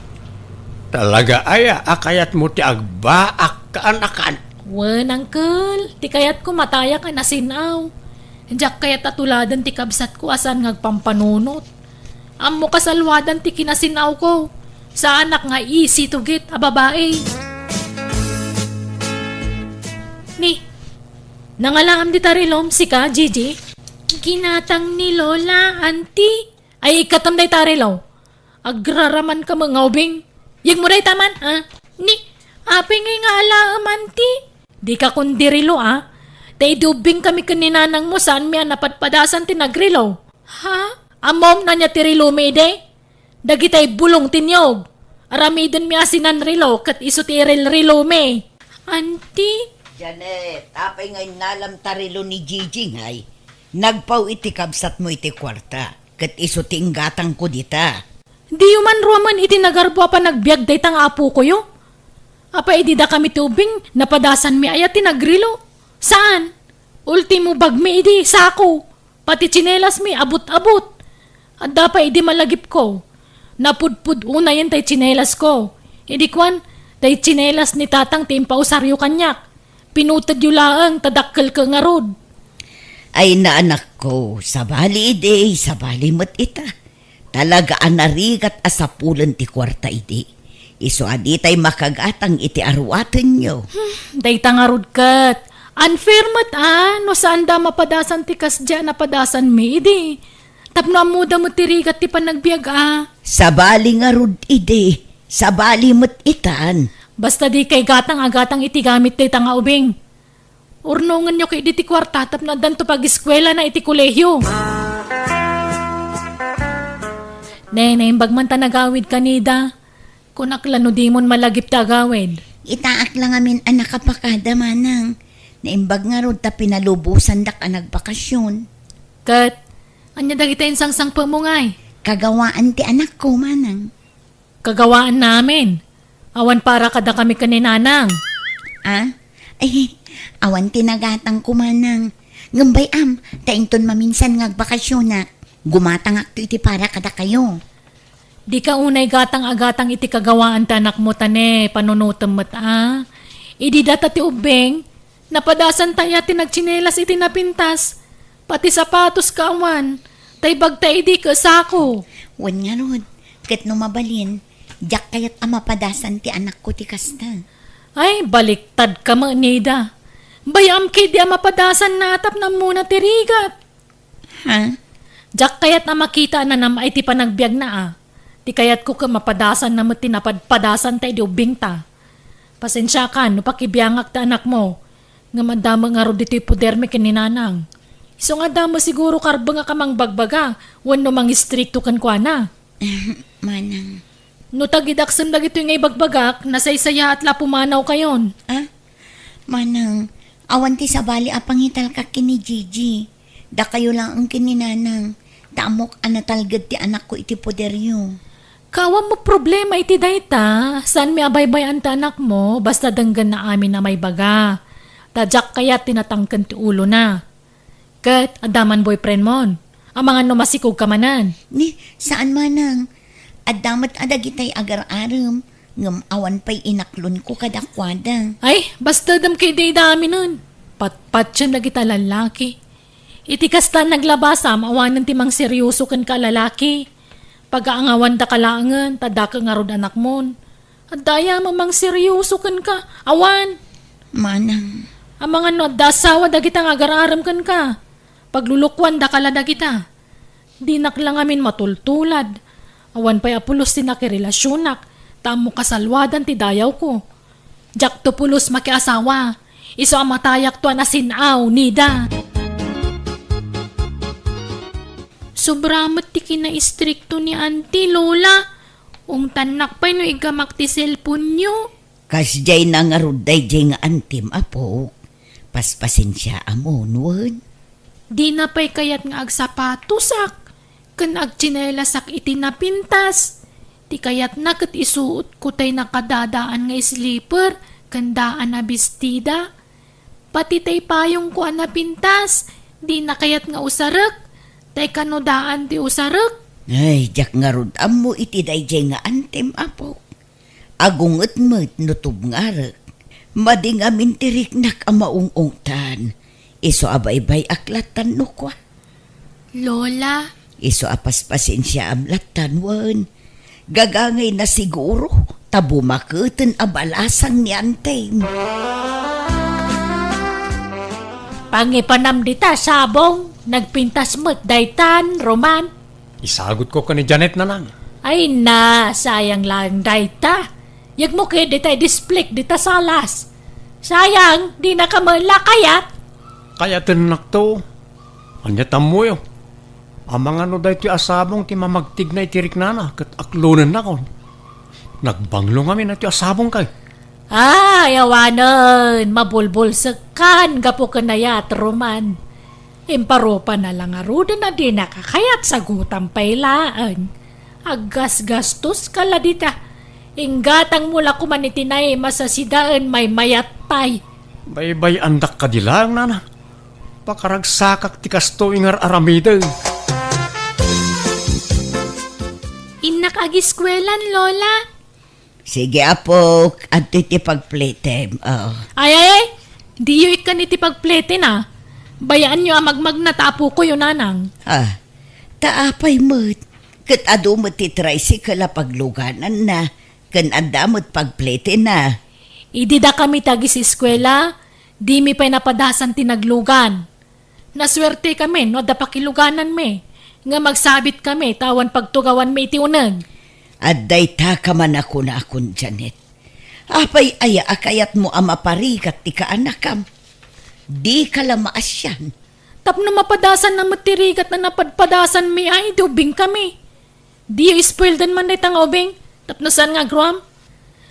Talaga aya a kayatmo ti agbaak, kaanakan? Wen, uncle, ti kayatko matayak a nasin-aw. Diak kayat a tuladen ti kabsatko a saan nga agpampanunot. Ammo kasalwadan ti kinasin-awko. Saanak nga easy to get a babae. Ni, nangalaam dita rilom sika, Gigi? Ginatang ni Lola, Auntie. Ay, ikkatam dayta rilo. Agraraman ka met nga ubing. Yegmo dayta man, ha? Ni, apay ngay nga alaem, Auntie? Dika kundi rilo, a. Ta idi ubbing kami ken ni nanangmo, saanmi a napadpadasan ti nagrilo. Ha? Ammom no ania ti rilomi idi? Dagitay bulong ti niyog. Aramidenmi a sinanrilo ket isu ti irilrilomi. Auntie? Janet, apay nga innalam ta rilo ni Gigi ngay? Nagpaw iti kabsatmo iti kuarta, ket isu ti inggatangko dita. Diyo man ruamen iti nagarbo a panagbiag dayta nga apokoyo? Apay idi dakami ti ubing, napadasanmi aya ti nagrilo? Saan? Ultimo bagmi idi sako. Pati tsinelasmi, abut-abut. Adda pay idi malagipko. Napudpud unayen tay tsinelasko. Idi kuan, tay tsinelas ni tatang ti impausaryo kaniak. Pinutedyo laeng ta dakkelko ngarud. Ay, naanakko, sabali idi, sabali met ita. Talaga a narigat a sapulen ti kuarta idi. Isu a ditay makagatang iti aruatenyo. Hmm, dayta ngarud ket. Unfair met a, no saanda a mapadasan ti kasdiay a napadasanmi idi. Tapno ammoda met ti rigat ti panagbiag a. Sabali ngarud idi. Sabali met itan. Basta dikay gatang a gatang iti gamit dayta nga ubing. Urnongenyo ketdi ti kuarta tapno addanto pagiskuelana iti kolehio. Ne, naimbag man ta nagawid ka, Nida. Kunak la no dimon malagip ti agawid. Itaak la ngamin a nakapakada, manang. Naimbag ngarud ta pinalubosandak a nagbakasyon. Ket, ania dagiti insangsangpetmo ngay? Kagawaan ti anakko, manang. Kagawaan namin. Awan para kadakami ken ni Nanang. Ah? Ay, awan ti nagatangko, manang. Ngem bay-am, ta inton maminsan nga agbakasyonak, gumatangakto iti para kadakayo. Dika unay gatang a gatang iti kagawaan ti anakmo ta ne, panunotem met a. Idi data ti ubbing, napadasanta aya ti nagtsinelas iti napintas, pati sapatos kaawan, ta ibagta idi ket sako. Wen ngarud, ket no mabalin, diak kayat a mapadasan ti anakko ti kasta. Ay, baliktad ka met, Nida. Bay-am ketdi a mapadasanna tapno ammona ti rigat. Ha? Diak kayat a makita a nanam-ay ti panagbiagna a. Ti kayatko ket mapadasanna met ti napadpadasanta idi ubbingta. Pasensiakan no pakibiangak ti anakmo. Ngem adda met ngarud ditoy podermi ken ni Nanang. Isu nga adda met siguro karbengak a mangbagbaga wenno mangistrikto kenkuana. Manang. No tagidaksem dagitoy nga ibagbagak, nasaysayaat la a pumanawkayon. Ah? Manang, awan ti sabali a pangitalka ken ni Gigi. Dakayo laeng ken ni Nanang. Ta ammok a natalged ti anakko iti poderyo. Kaawan mo problema iti dayta, saanmi a baybay-an ti anakmo, basta denggenna amin a maibaga. Ta diak kayat ti natangken ti ulona. Ket adda man boyfriendmon. Amangan no masikogka manen. Ni, saan manang. Adda met a dagitay agar-arem, ngem awan pay inaklonko kadakuada. Ay, bastedem kay dayta aminen. Patpatiem dagita lallaki. Iti kasta naglabasam, awanen ti mangseryoso kenka a lalaki. Pagaangawandaka laengen, ta dakkel ngarud anakmon. Adda aya a mangseryoso kenka? Awan. Manang. Amangan no adda asawa dagita nga agar-arem kenka. Paglulukuandaka la dagita. Dinak la ngamin matultulad. Awan pay a pulos ti nakirelasionak, ta ammo kasalluadan ti dayawko. Diakto pulos makiasawa. Isu a matayakto a nasin-aw, Nida. Sobra met ti kinaistrikto ni Auntie, Lola. Ungtannak pay no igamak ti cellphone-yo. Kasdiay na ngarud daydiay nga antim, apok. Paspasensiaam wen. Dina pay kayat nga agsapatosak ken agtsinelasak iti napintas. Ti kayatna ket isuotko tay nakadadaan nga slipper ken daan a bestida. Pati tay payongko a napintas, dina kayat nga usarek, tay kano daan ti usarek. Ay, diak ngarud ammo iti daydiay nga antim, apok. Agunget met no tubngarek. Madi ngamin ti riknak a maung-ungtan. Isu a baybay-ak lattan no kua. Lola. Isu a paspasensiaam lattan wen. Gagangayna siguro ta bumaketen a balasang ni Antem. Pangipanam dita sabong, nagpintas met daytan, Roman. Isagutko ken ni Janet, nanang. Ay na, sayang laeng dayta. Yegmo ket dita idisplik dita salas. Sayang, dinaka met la kayat. Kayatennakto. Ania ti ammoyo? Amangan no daytoy a sabong ti mamagtigna iti riknana ket aklonennakon. Nagbanglo ngamin daytoy a sabong kay. Ay, awanen, mabulbulsekkan gapu ken ayat, Roman. Imparupa na la ngaruden a dinaka kayat, sagutam pay laeng. Aggasgastoska la dita. Inggatangmo la koman iti naimas a sidaen, maymayat pay. Baybay-andak kadi laeng, nana. Pakaragsakak ti kastoy nga ar-aramidek. Innak agiskuelan, Lola. Sige, apok, adtoy ti pagpletem. Oh. Ay, ay, ay! Diyo ikkan iti pagpleten, a. Bayaanyo a magmagna ta apokoyo, nanang. Ah, ta apay met? Ket adu met ti tricycle a paglugananna, ken adda met pagpletenna. Idi dakami ti agiseskuela, dimi pay napadasan ti naglugan. Nasuertekami no adda pakilugananmi, ngem agsabitkami ta awan pagtugawanmi iti uneg. Adda ita ka man a kunakon, Janet. Apay aya a kayatmo a maparigat ti kaanakam? Dika la maasian. Tapno mapadasanna met ti rigat a napadpadasanmi, ay, idi ubingkami. Diyo ispoildan man dayta nga ubing, tapno saan nga agruam?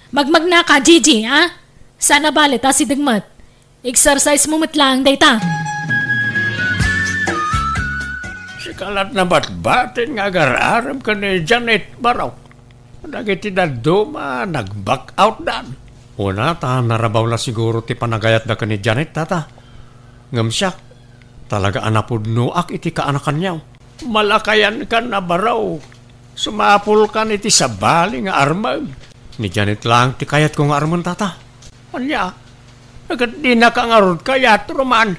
Magmagnaka, Gigi, a? Saan a bale ta asideg met. Exercise mo met laeng dayta. Sika lat nabatbatin nga agar-arem ken ni Janet, Barok. Dagiti dadduma, nag-back out dan. Una, ta narabaw la siguro ti panagayatda ken ni Janet, tata. Ngem siak, talaga a napudnoak iti kaanakanyo. Malakayankan a baro. Sumapulkan iti sabali nga armem. Ni Janet laeng ti kayatko nga armen, tata. Ania? Ket dinaka ngarud kayat, Roman.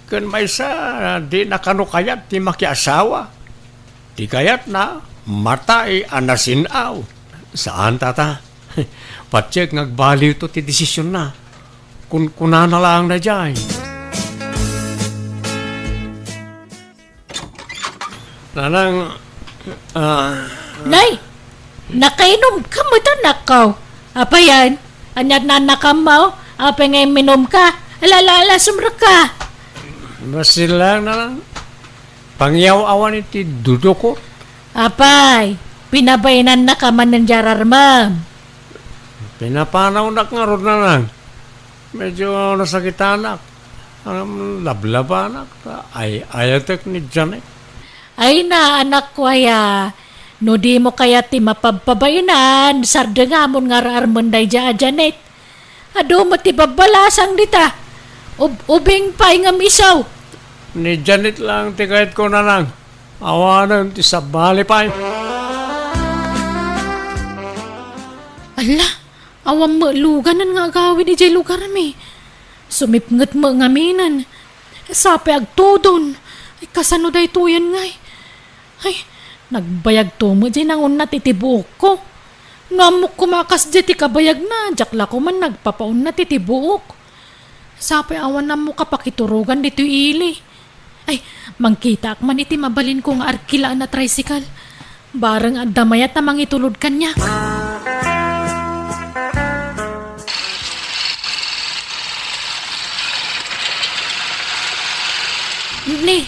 Ken maysa, dina kano kayat ti makiasawa. Ti kayatna, matay a nasin-aw. Saan, tata. Patiek nga agbaliwto ti desisionna. Kunkunana laeng daydiay. Nanang, ah, Nay, nakainumka met, anakko. Apayan, ania ti naannakammo? Apay nga imminumka? Ala, ala, ala, sumrekka. Basi laeng, nanang. Pangiyaw-awan iti dudukot. Apay, pinabainannaka manen di ararmem. Pinapanawnak ngarud, nanang. Medyo nasakitanak. Ang lablabanak, ta ay-ayatek ni Janet. Ay na, anakko aya, no dimo kayat ti mapabpabainan, sardengamon nga ar-armen daydiay a Janet. Adu met ti babbalasang dita. Ub-, ubing pay ngem isu. Ni Janet lang ti kayatko, nanang. Awanen ti sabali pay. Alla, awan met luganen nga agawid idiay lugarmi. Sumipnget met ngaminen. Sa pay agtudon. Ay, kasano daytoyen ngay? Ay, nagbayagto met diay nangunnat iti buokko. No ammok koma a kasdiay ti kabayagna, diak la koman nagpapaunat iti buok. Sa pay awan ammok a pakiturogan ditoy ili. Ay, mangkitaak man iti mabalinko nga arkilaen a tricycle. Bareng adda mayat a mangitulod kaniak. Ni,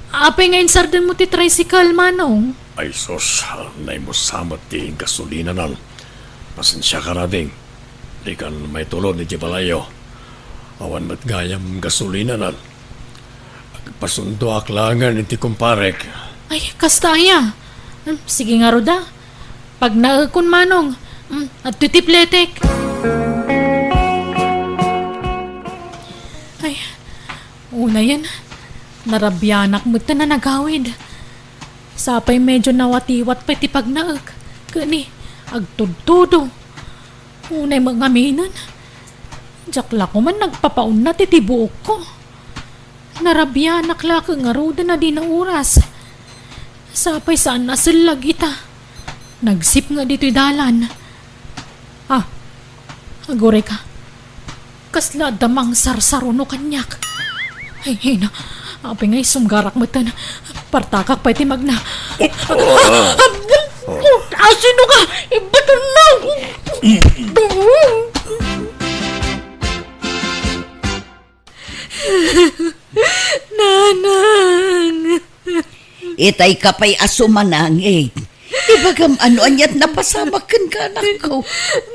apay nga insardenmo ti tricycle, Manong? Ay sus, naimusa met ti gasolinanan. Pasensiakan, ading. Dikan maitulod idiay balayyo. Awan met gayam gasolinanan. Agpasundoak laengen iti kumparek. Ay, kasta aya. Hmm, sige ngarud a. Pagnaekon, Manong. Hmm, adtoy ti pletek. Ay, unayen, narabianak met a nagawid. Sa pay medio nawatiwat pay ti pagnaek. Ket ni, agtudtudo. Unay met ngaminen. Diak la koman nagpapaunat iti buokko. Narabianak la ket ngaruden a dina oras. Sa pay saan a sellag ita. Nagsipnget ditoy dalan. Ah, aguray ka. Kasla adda mangsarsaruno kaniak. Ay, ay na. Apay nga isumgarak metten. Partakak pay ti magna. Asino ka? Ibaton mo! Nanang! Itay ka pay a sumanangit. Ibagam ano aniat napasamak kenka, anakko.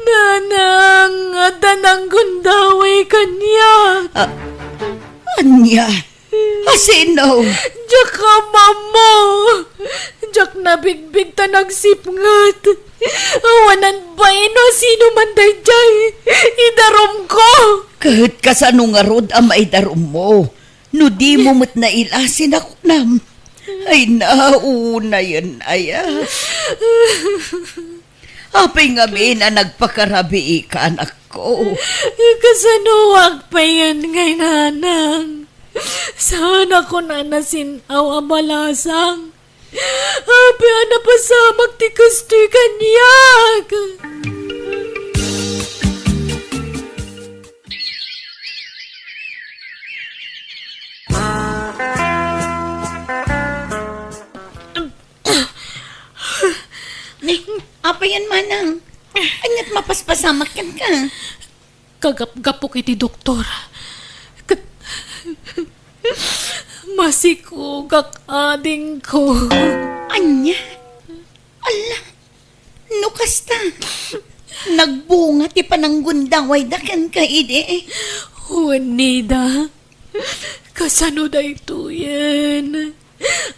Nanang, adda nanggundaway kaniak. Ah, ania? Asino? Diak ammo. Diak nabigbig ta nagsipnget. Awanan bain no sino man daydiay. Idarumko. Ket kasano ngarud a maidarummo? No dimo met naila, sinakunam. Ay, naunayen aya. Apay ngamin a nagpakarabiika, anakko? Kasanoak payen ngay, nanang? Saan a kunana sin-aw a balasang. Apay a napasamak ti kastoy kaniak? Ni, apayan manang? Aniat mapaspasamak kenka? Kagapgapok iti doktor. Ket masikogak, adingko. Ania? Alla, no kasta, nagbunga ti pananggundawayda kenka idi? Wen, Nida. Kasano daytoyen?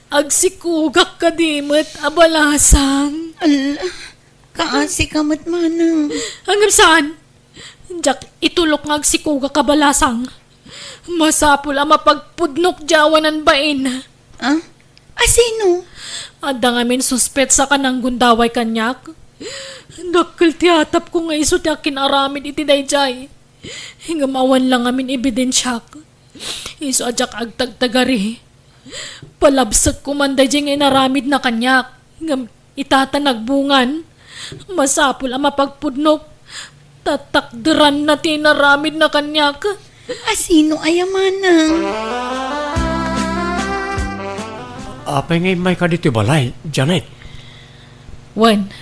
Agsikogak kadi met a balasang. Alla, kaasika met manang. Ngem saan? Diak itulok nga agsikogak a balasang. Masapul a mapagpudnok diay awanan bain. Ah? Asino? Adda ngamin suspetsa a nanggundaway kaniak. Dakkel ti atapko nga isu ti akin-aramid iti daydiay. Ngem awan la ngamin ebidensiak. Isu a diak agtagtagari. Palabsekko man daydiay nga inaramidna kaniak. Ngem ita ta nagbungan, masapul a mapagpudnok. Tatakderanna ti inaramidna kaniak. Asino aya manang? Apay nga immayka ditoy balay, Janet? Wen,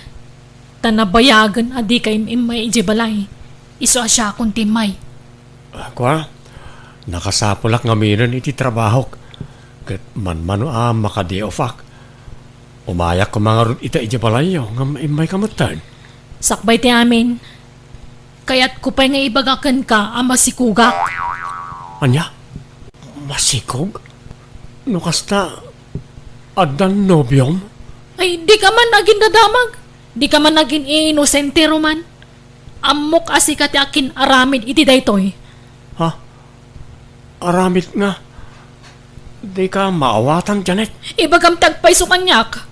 ta nabayagen a dika im-immay idiay balay. Isu a siakon ti immay. Ah, kua, nakasapulak ngaminen iti trabahok, ket manmano a makadi-offak. Umayak koma ngarud ita idiay balayyo ngem immayka metten. Sakbay ti amin, kayatko pay nga ibaga kenka a masikogak. Ania? Masikog? No kasta, Addan nobiom? Ay, dika man agindadamag. Dika man agin-iinosente, Roman. Ammok a sika ti akin-aramid iti daytoy. Ha? Aramid nga? Dika maawatan, Janet? Ibagam ti agpayso kaniak.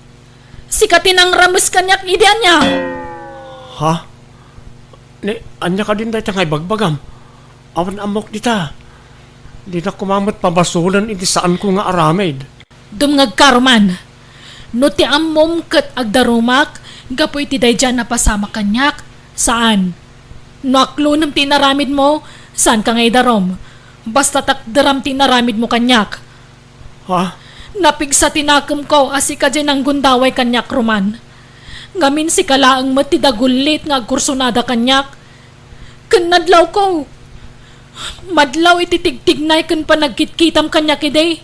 Sika ti nangrames kaniak idi ania. Ha? Ni, ania kadin dayta nga ibagbagam? Awan ammok dita. Dinak koma met pabasolen iti saanko nga aramid. Dumngegka, Roman. No ti ammom ket agdarumak gapu iti daydiay a napasamak kaniak, saan. No aklonem ti inaramidmo, saanka nga idarum. Basta takderam ti inaramidmo kaniak. Ha? Napigsa ti nakemko a sika diay nanggundaway kaniak, Roman. Ngamin sika laeng met ti dagullit nga agkursonada kaniak. Ken nadlawko. Madlaw iti tigtignay ken panagkitkitam kaniak idi.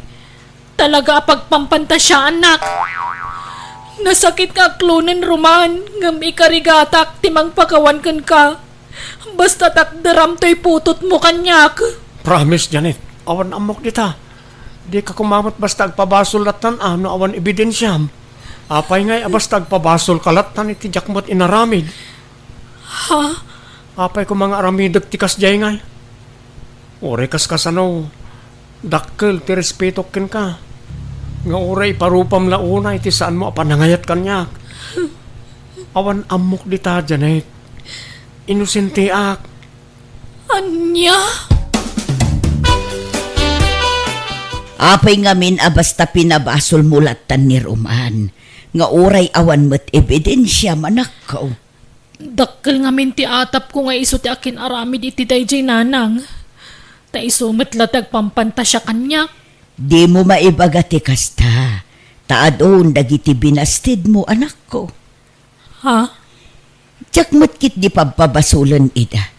Talaga a pagpampantasiaannak. Nasakit nga aklonen, Roman, ngem ikarigatak ti mangpakawan kenka. Basta takderam toy putotmo kaniak. Promise, Janet. Awan ammok dita. Dika koma met basta agpabasol lattan a no awan ebidensiam. Apay ngay a basta agpabasolka lattan iti diak met inaramid? Ha? Apay koma nga aramidek ti kasdiay ngay? Uray kaskasano, dakkel ti respetok kenka. Nga uray iparupam la unay ti saanmo a panangayat kaniak. Awan ammok dita, Janet. Inosenteak. Ania? Apay ngamin a basta pinabasolmo lattan ni Roman, nga uray awan met ebidensiam, anakko? Dakkel ngamin ti atapko nga isu ti akin-aramid iti daydiay, nanang. Ta isu met la ti agpampantasia kaniak. Dimo maibaga ti kasta, ta adun dagiti binastedmo, anakko. Ha? Diak met ketdi pabpabasolen ida.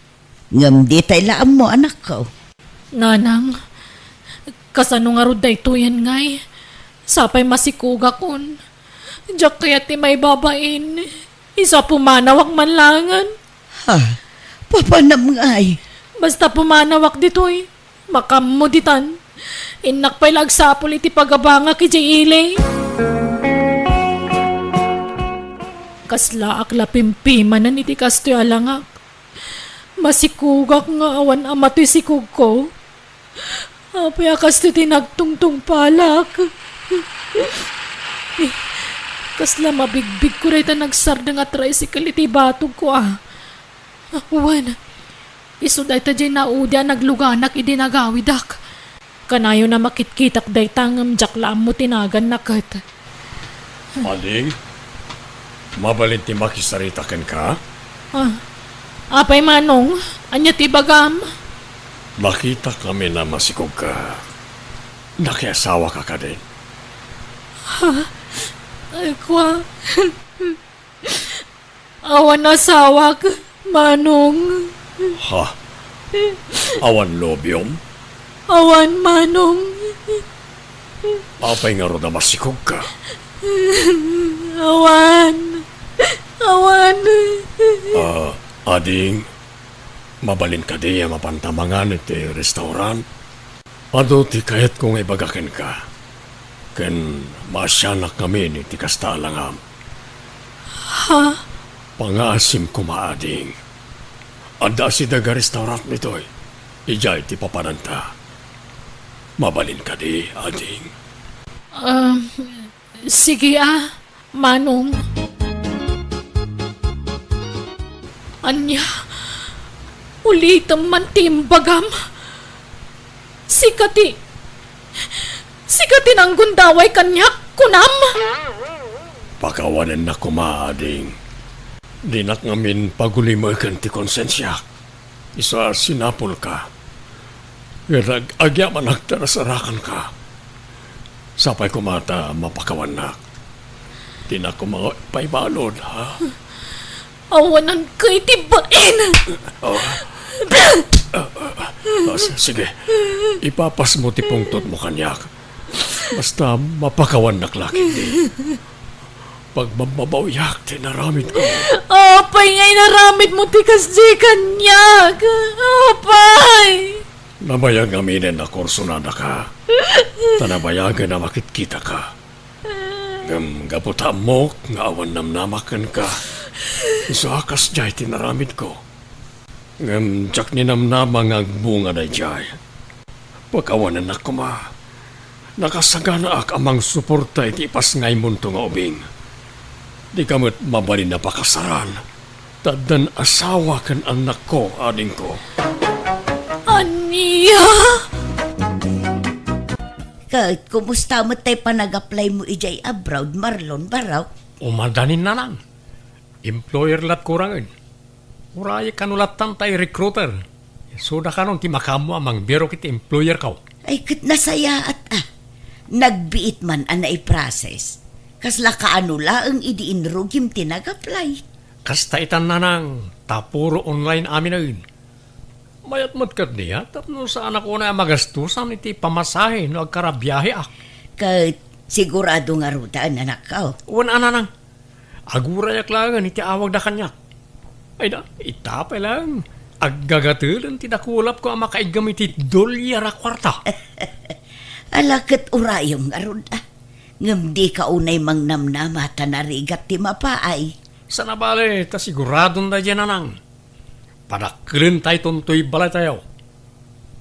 Ngem ditay la ammo, anakko. Nanang, kasano ngarud daytoyen ngay? Sapay masikogakon. Diak kayat ti maibabain. Isu a pumanawak man laengen. Ha? Papanam ngay? Basta pumanawak ditoy. Makaammo ditan. Innak pay la agsapul iti pagabangak idiay ili. Kaslaak la pimpimanen iti kastoy a langak. Masikogak nga awan ama toy sikogko. Apay a kastoy ti nagtungtungpalak? Kasla mabigbigko dayta nagsardeng a tricycle iti batogko a. Wen, isu dayta diay naudi a nagluganak idi nagawidak. Kanayon a makitkitak dayta ngem diak la ammo ti naganna ket. Ading, mabalin ti makisarita kenka? Ah, apay, Manong, ania ti ibagam? Nakitak ngamin a masikogka. Nakiasawaka kadin? Ha? Ay, kua. Awan asawak, Manong. Ha? Awan nobiom? Awan, Manong. Apay ngarud a masikogka? Awan. Awan. Ah, ading, mabalin kadi a mapanta mangan iti restaurant? Adu ti kayatko nga ibaga kenka, ken maasianak ngamin iti kasta a langam. Ha? Pangaasim koma, ading. Adda asideg a restaurant ditoy. Idiay ti papananta. Mabalin kadi, ading? Um, Sige a, Manong. Ania? Ulitem man ti imbagam? Sika ti, sika ti nanggundaway kaniak, kunam? Pakawanennak koma, ading. Dinak ngamin pagulimeken ti konsensiak. Isu a sinapulka. Ket ag-, agyamanak ta nasarakanka. Sapay koma ta mapakawannak. Dinak koma paibalud, ha? Awananka iti bain! Oh. Ah, ah, ah, s-, sige. Ipapasmo ti pungtotmo kaniak. Basta mapakawannak la ketdi. Pagbabbabawiak ti inaramidko. Apay nga inaramidmo ti kasdi kaniak? Apay! Nabayag ngaminen a kursunadaka. Ta nabayagen a makitkitaka. Ngem gapu ta ammok nga awan namnama kenka, isu a kasdiay ti inaramidko. Ngem diak ninamnama nga agbunga daydiay. Pakawanennak koma. Nakasaganaak a mangsuporta iti ipasngaymonto nga ubing. Dika met mabalin a pakasaran, ta addan asawa ken annakko, adingko. Ania? Ket kumusta met tay panag-apply mo idiay abroad, Marlon, barok? Umadanin, nanang. Employer lat kurangen. Uray kano lattan tay recruiter. Isuda kanon ti makaammo a mangbirok iti employer ko. Ay, ket nasayaat a. Nagbiit man a naiprocess. Kasla kaano laeng idi inrugim ti nag-apply? Kasta itan, nanang, ta puro online aminen. Mayat met ket dia, tapno saanak unay a magastusan iti pamasahe no agkarabiaheak. Ket sigurado ngaruden, anakko? Wen a, nanang. Agurayak laengen iti awagda kaniak. Ay da, ita pay laeng. Aggagatelen ti dakulapko a makaiggem iti dolyar a kuarta. Ala ket urayem ngarud a. Ngem dika unay mangnamnama ta narigat ti mapaay. Saan a bale, ta siguradon daydiay, nanang. Padakkelentayton toy balaytayo.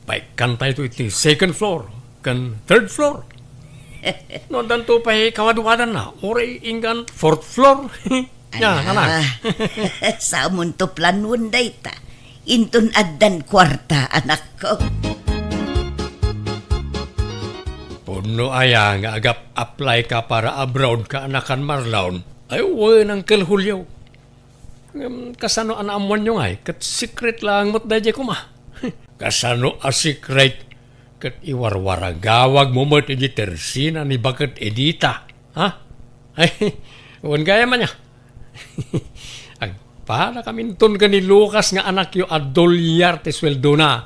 Paikkantayto iti second floor ken third floor. No addanto pay kawadwadanna, uray inggan fourth floor. Ya, ala, nanang. Samonto planuon dayta. Inton addan kuarta, anakko. Pudno aya nga agap-apply ka para abroad, kaanakan Marlon? Ay, wen, Uncle Julio. Ngem kasano a naammoanyo ngay ket secret laeng met daydiay koma? Kasano a secret? Ket iwarwaragawagmo met iti tersina ni Baket Edita, ha? Ay, wen gayam ania? Agpadakaminton ken ni Lucas nga anakyo a dolyar ti sueldona.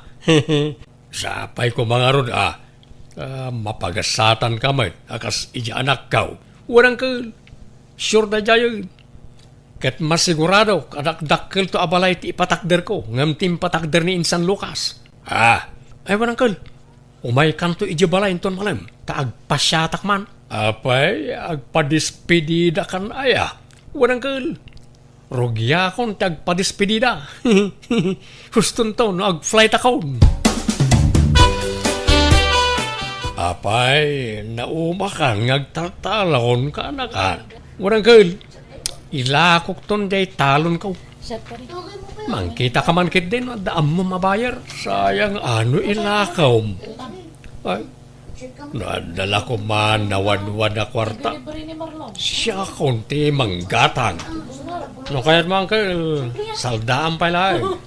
Sapay koma ngarud a, ta mapagasatanka met a kas idi anakko. Wen, Uncle, sure daydiayen. Ket masiguradok a dakdakkelto a balay ti ipatakderko ngem ti impatakder ni insan Lucas. Ah, ay, wen, Uncle, umaykanto idiay balay inton malem, ta agpasiatak man. Apay, agpadespedidakan aya? Wen, Uncle, rugiakon ti agpadespedida. Hustonto no agflightakon. Apay, naumakan nga agtaltalon, kaanakan. Wen, Uncle, ilakokton diay talonko. Mangkitaka man ketdi no adda ammom a buyer. Sayang a no ilakom. Ay, no adda la koma nawadwad a kuarta, siakon ti manggatang. No kayatmo, Uncle, saldaam pay laeng.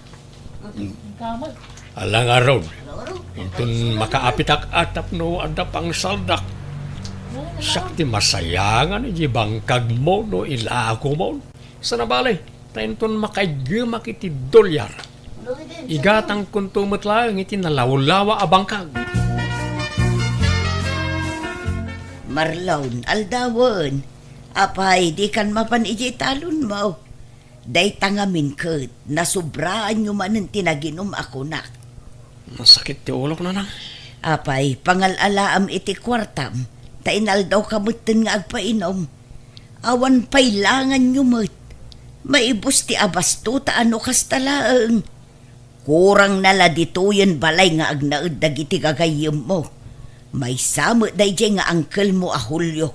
Ala ngarud, inton makaapitak a tapno adda pangsaldak, siak ti masayangan idiay bangkagmo no ilakomon. Saan a bale, ta inton makaiggemak iti dolyar, igatangkonto met laeng iti nalawlawa a bangkag. Marlon, aldawen. Apay, dikan mapan idiay talonmo? Dayta ngamin ket nasubraanyo manen ti naginum a kunak. Nasakit ti ulok, nanang. Apay, pangal-alaam iti kuartam, ta inaldawka metten nga agpainum. Awan pay langanyo met. Maibus ti abasto ta ano kasta laeng. Kurangna la ditoyen balay nga agnaed dagiti gagayyemmo. Maysa met daydiay nga angkelmo a Julio.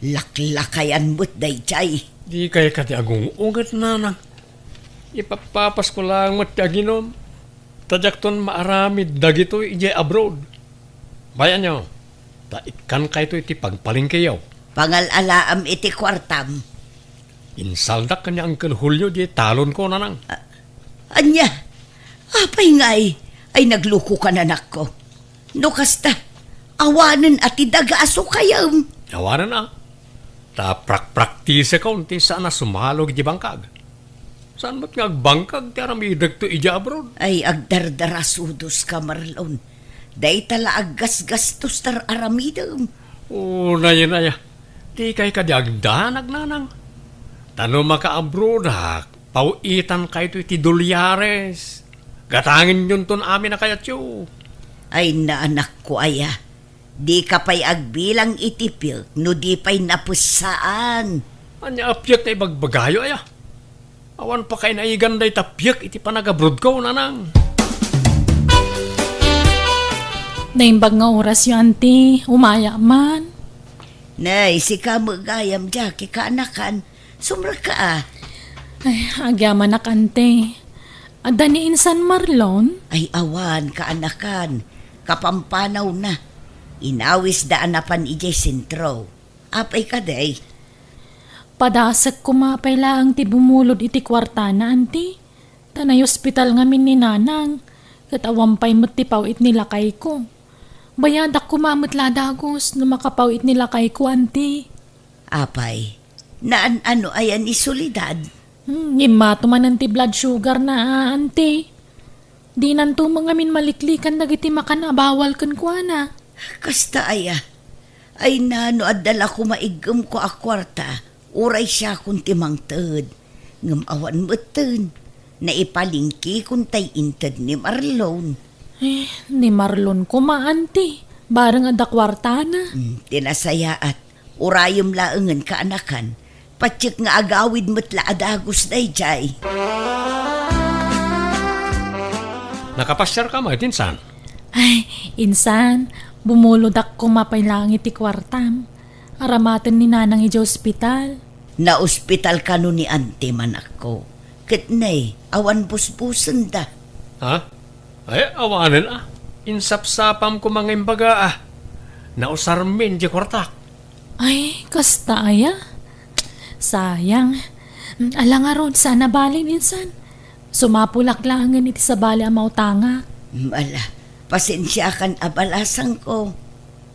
Laklakayan met daydiay. Dikay kadi agung-unget, nanang. Ipappapasko laeng met ti aginum, ta diakton maaramid dagitoy idiay abroad. Bayanyo, ta ikkankayto iti pagpalengkeyo. Pangal-alaam iti kuartam. Insaldak ken ni Uncle Julio diay talonko, nanang. A-, ania? Apay ngay? Ay, naglukokan, anakko. No kasta, awanen a ti daga a sukayem. Awanen a. Ta prakpraktisekon ti saan a sumalog iti bangkag. Saan met nga agbangkag ti aramidekto idiay abroad? Ay, agdardarasudoska, Marlon. Dayta la aggasgastos ti ar-aramidem. O, naya, naya. Dikay kadi agdanag, nanang. Ta no makaabroadak, paw-itankayto iti dolyares. Gatangenyonton amin a kayatyo. Ay, naanakko aya. Dika pay agbilang iti piek no di pay napessaan. Ania a piek nga ibagbagayo, aya? Awan pa kainaigan dayta piek iti panagabrodko, Nanang. Naimbag nga orasyo, Anti. Umayak man. Nay, sika met gayam, Jackie, kaanakan. Sumrekka, a. Ay, agyamanak, Anti. Adda ni insan Marlon? Ay, awan, kaanakan. Kapampanawna. Inawisda a napan idiay sentro. Apay kadi? Padasek koma pay laeng ti bumulod iti kuartana, Anti. Ta naiospital ngamin ni Nanang, ket awan pay met ti paw-it ni lakayko. Bayadak koma met la a dagus no makapaw-it ni lakayko, Anti. Apay, naan-ano aya ni Soledad? Hmm, immato manen ti blood sugar na, a, Anti. Dinanto met ngamin maliklikan dagiti makan a bawal kenkuana. Kasta aya? Ay na, no adda la koma iggem ko a kuarta, uray siakon ti mangted. Ngem awan metten, naipalingkikon tay inted ni Marlon. Eh, ni Marlon koma, Anti. Bareng adda kuartana. Hmm, ti nasayaat. Urayem laengen, kaanakan. Patiek nga agawid met la a dagus daydiay. Nakapasiarka met, insan? Ay, insan, bumulodak koma pay laeng iti kuartam. Aramaten ni Nanang idiay ospital. Naospital kano ni Anti, anakko? Ket ne, awan busbusenda. Ha? Ay, awanen a. Insapsapam koma nga imbaga a. Nausarmin diay kuartak. Ay, kasta aya? Sayang. Ala ngarud, saan a bale, insan. Sumapulak laengen iti sabali a mautangak. Ala, pasensiakan a balasangko.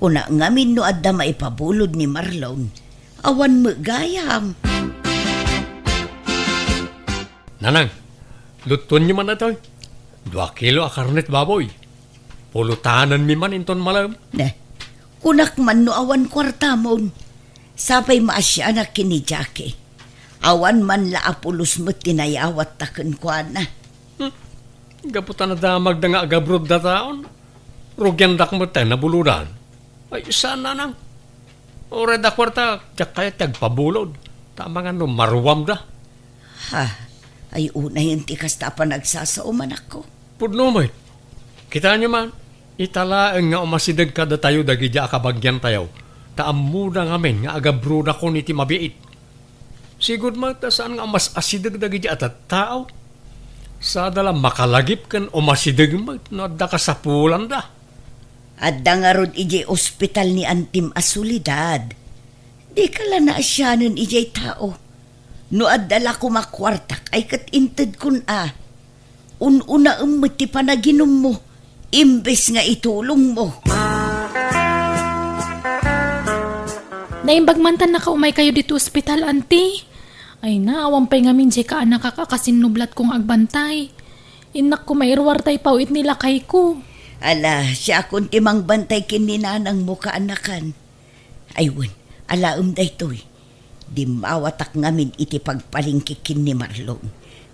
Kuna ngamin no adda maipabulod ni Marlon. Awan met gayam. Nanang, luttuenyo man daytoy. Dua kilo a karnet baboy. Pulotanenmi man inton malem. Ne, kunak man no awan kuartamon. Sapay maasianak ken ni Jackie. Awan man la a pulos met ti nayawatta kenkuana. Hmm. Gapu ta nadamagda nga agabrodda taon, rugiandak met ta nabulodan. Ay, saan, Nanang? Uray adda kuarta, diak kayat ti agpabulod. Ta amangan no maruamda. Ha, ay unayen ti kasta a panagsasao, anakko. Pudno met. Kitaenyo man, ita laeng nga umasideg kadatayo dagidi a kabagiantayo, ta ammoda ngamin nga agabrodakon iti mabiit. Sigud met ta saan nga umas-asideg dagidi a tattao. Sada la makalagip ken umasideg met no adda kasapulanda. Adda ngarud idiay ospital ni Antim a Soledad. Dika la naasianen idiay tao. No adda la koma kuartak ay ket intedkon a. Un-unaem met ti panaginummo, imbes nga itulongmo. Naimbag man ta nakaumaykayo ditoy ospital, Anti. Ay na, awan pay ngamin diay kaanakak a kasinnublatko nga agbantay. Innak koma iruar tay paw-it ni lakayko. Ala, siakon ti mangbantay ken ni nanangmo, kaanakan. Ay wen, alaem daytoy. Dimmawatak ngamin iti pagpalingki ken ni Marlon.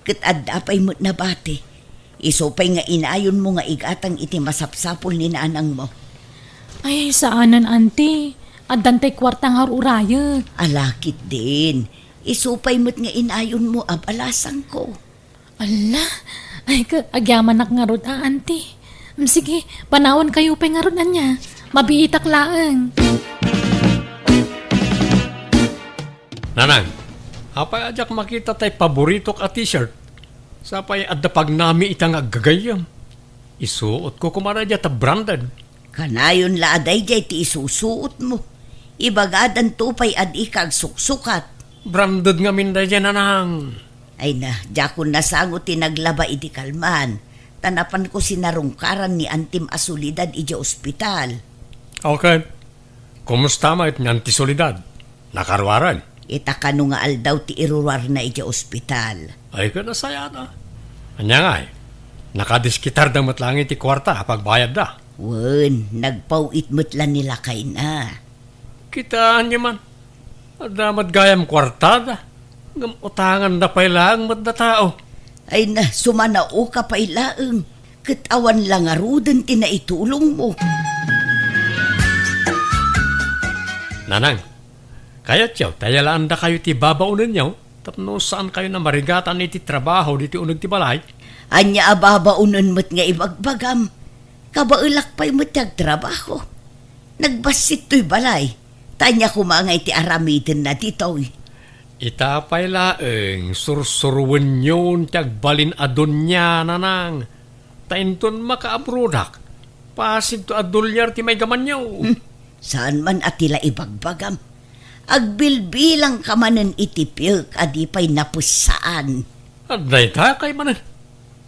Ket adda pay met nabati. Isu pay nga inayonmo nga igatang iti masapsapul ni nanangmo. Ay, saanen, Anti. Addan tay kuarta nga ur-urayek. Ala ketdin. Isu pay met nga inayonmo a balasangko. Ala, ay, ka-, agyamanak ngarud a, Anti. Mm, sige, panawankayo pay ngarud ania. Mabiitak laeng. Nanang, apay a diak makita tay paboritok a t-shirt? Sapay adda pagnami ita nga aggagayyem. Isuotko koma daydiay ta branded. Kanayon la a daydiay ti isusuotmo. Ibagadanto pay a dika agsuksukat. Branded ngamin daydiay, Nanang. Ay na, diakon nasango ti naglaba idi kalman, ta napanko sinarungkaran ni Antim a Soledad idiay ospital. Okay. Kumusta met ni Anti Soledad? Nakaruaren? Ita kano nga aldaw ti iruruarna idiay ospital. Ay, ket nasayaat a. Ania ngay? Nakadiskitarda met laeng iti kuarta a pagbayadda. Wen, nagpaw-it met la ni lakayna. Kitaenyo man. Adda met gayam kuartada. Ngem utanganda pay laeng met datao. Ay na, sumanaoka pay laeng. Ket awan la ngaruden ti naitulongmo. Nanang, kayatyo, ta yalaandakayo ti babaonenyo, tapno saankayo a marigatan iti trabaho ditoy uneg ti balay? Ania a babaonen met nga ibagbagam? Kabaelak pay met ti agtrabaho. Nagbassit toy balay, ta ania koma nga iti aramidenna ditoy? Ita pay laeng, sursuruenyon ti agbalin a donia, Nanang. Ta inton makaabrodak, pasigto a dolyar ti maigamanyo. Hmm, saan man a ti la ibagbagam. Agbilbilangka manen iti piek a di pay napessaan. Adda ita kay manen.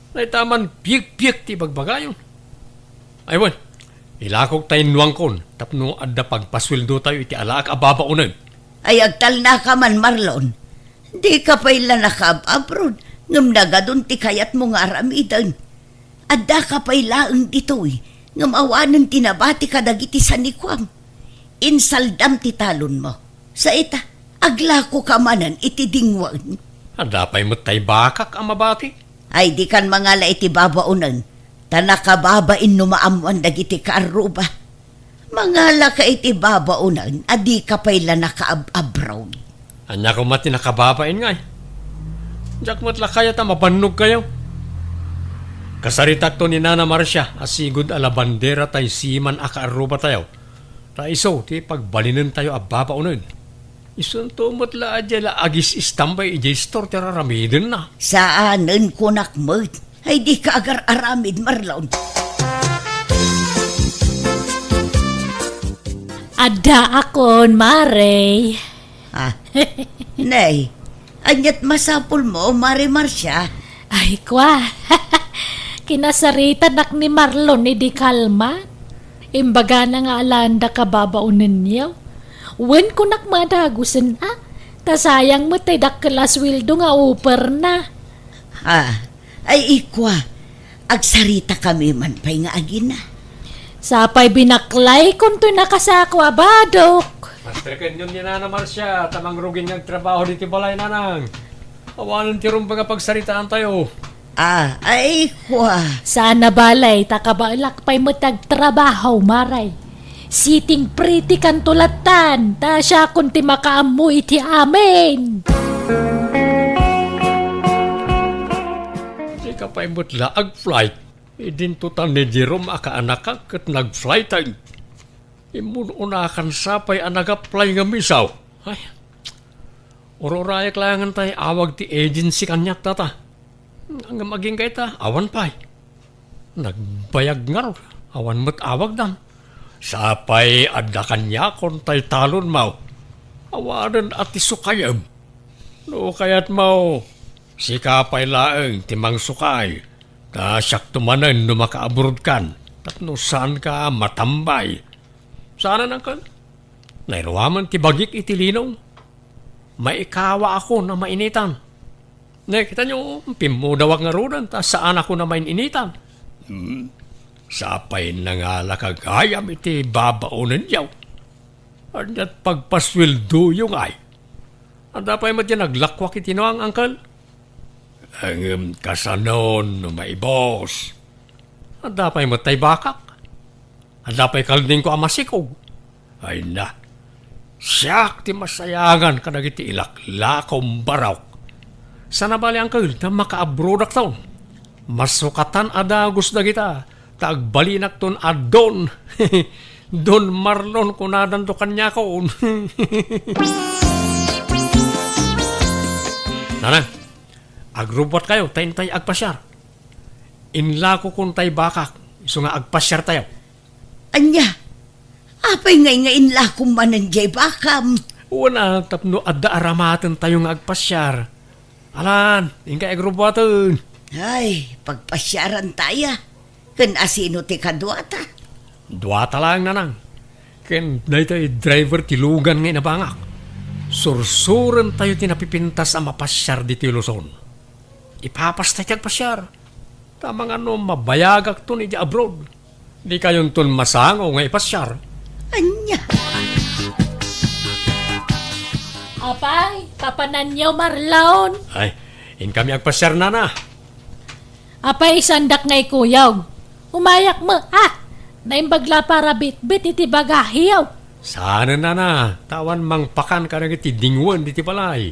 Dayta man piekpiek ti ibagbagayon. Ay wen, ilakok ta innuangkon tapno adda pagpasueldotayo iti alaak a babaonen. Ay, agtalnaka man, Marlon. Dika pay la nakaab-abroad, ngem nagadun ti kayatmo nga aramiden. Addaka pay laeng ditoy, ngem awanen ti nabati kadagiti sanikuam. Insaldam ti talonmo. Sa ita, aglakoka manen iti dingwaen. Adda pay met tay bakak a mabati. Ay, dikan mangala iti babaonen, ta nakababain no maammoan dagiti kaarruba. Mangalaka iti babaonen a dika pay la nakaab-abroad. Ania koma ti nakababain ngay? Diak met la kayat a mabannogkayo. Kasaritakto ni Nana Marcia a sigud a labandera tay siman a kaarrubatayo. Ta isu ti pagbalinentayo a babaonen. Isunto met la a diay la agis-istambay idiay istor ti araramidenna. Saanen, kunak met. Ay, dika agar-aramid, Marlon. Addaakon, Mare. Ah, nay, aniat masapulmo, Mare Marcia? Ay, kua. Kinasaritanak ni Marlon idi kalman. Imbagana nga alaanda kababaonenyo. Wen, kunak madagusen a. Ta sayang met tay dakkel a sueldo nga uperna. Ah, ay, ikua, agsaritakami man pay nga agina. Sapay binaklaykon toy nakasako a badok. Master kenyon ni Nana Marcia, ta mangrugin nga agtrabaho diti balay, Nanang. Awanen ti rumbeng a pagsaritaantayo. Ah, ay, kua. Saan a balay, ta kabaelak pay met agtrabaho, Mare. Sitting pretty kanto lattan, ta siakon ti makaammo iti amin. Dika pay met la ag-flight. Idinto ta ni Jerome a kaanakak ket nag-flighten. Immun-unakan sapay a nag-apply nga misaw. Ay, ur-urayak laengen tay awag ti agency kaniak dayta. Ngem agingga ita, awan pay. Nagbayag ngarud, awan met awagdan. Sapay adda kaniakon tay talonmo. Awanen a ti sukayem. No kayatmo, sika pay laeng ti mangsukay. Ta siakto manen no makaabroadkan, tapno saanka matambay. Saanen, Uncle? Nairuamen ti bagik iti linaw. Maikawaakon a mainitan. Ne, kitanyo, pimmudawak ngaruden, ta saanakon a main-initan. Hmm. Sapay nangalaka gayam iti babaonenyo. Aniat pagpasueldoyo ngay? Adda pay met diay naglakuak iti nuang, Uncle? Ngem kasanon no maibus? Adda pay met tay bakak? Adda pay kaldingko a masikog? Ay na, siak ti masayangan kadagiti ilaklakom barok. Sana bali, Uncle, ta makaabrodakton. Masukatan a dagus dagita, ta agbalinakton a Don. Don Marlon kunadanto kaniakon. Nanang, agrubbuatkayo ta intay agpasiar. Inlakokon tay bakak, isu nga agpasiartayo. Ania? Apay ngay nga inlakom manen diay bakam? Wen a, tapno adda aramatentayo nga agpasiar. Alan, inkay agrubbuaten. Ay, pagpasiarantaya. Ken asino ti kaduata? Duata laeng, Nanang. Ken daytoy driver ti lugan nga inabangak. Sursurentayo ti napipintas a mapasiar ditoy Luzon. Ipapastay ti agpasiar. Ta mangano mabayagakton idiay abroad. Dikayonton masango nga ipasiar. Ania? Apay, papananyo, Marlon? Ay, inkami agpasiar, Nana. Apay, isandak nga ikuyog. Umayak met, ah! Naimbag la para bitbit iti bagahiyo. Saanen, nana, ta awan mangpakan kadagiti dinguen diti balay.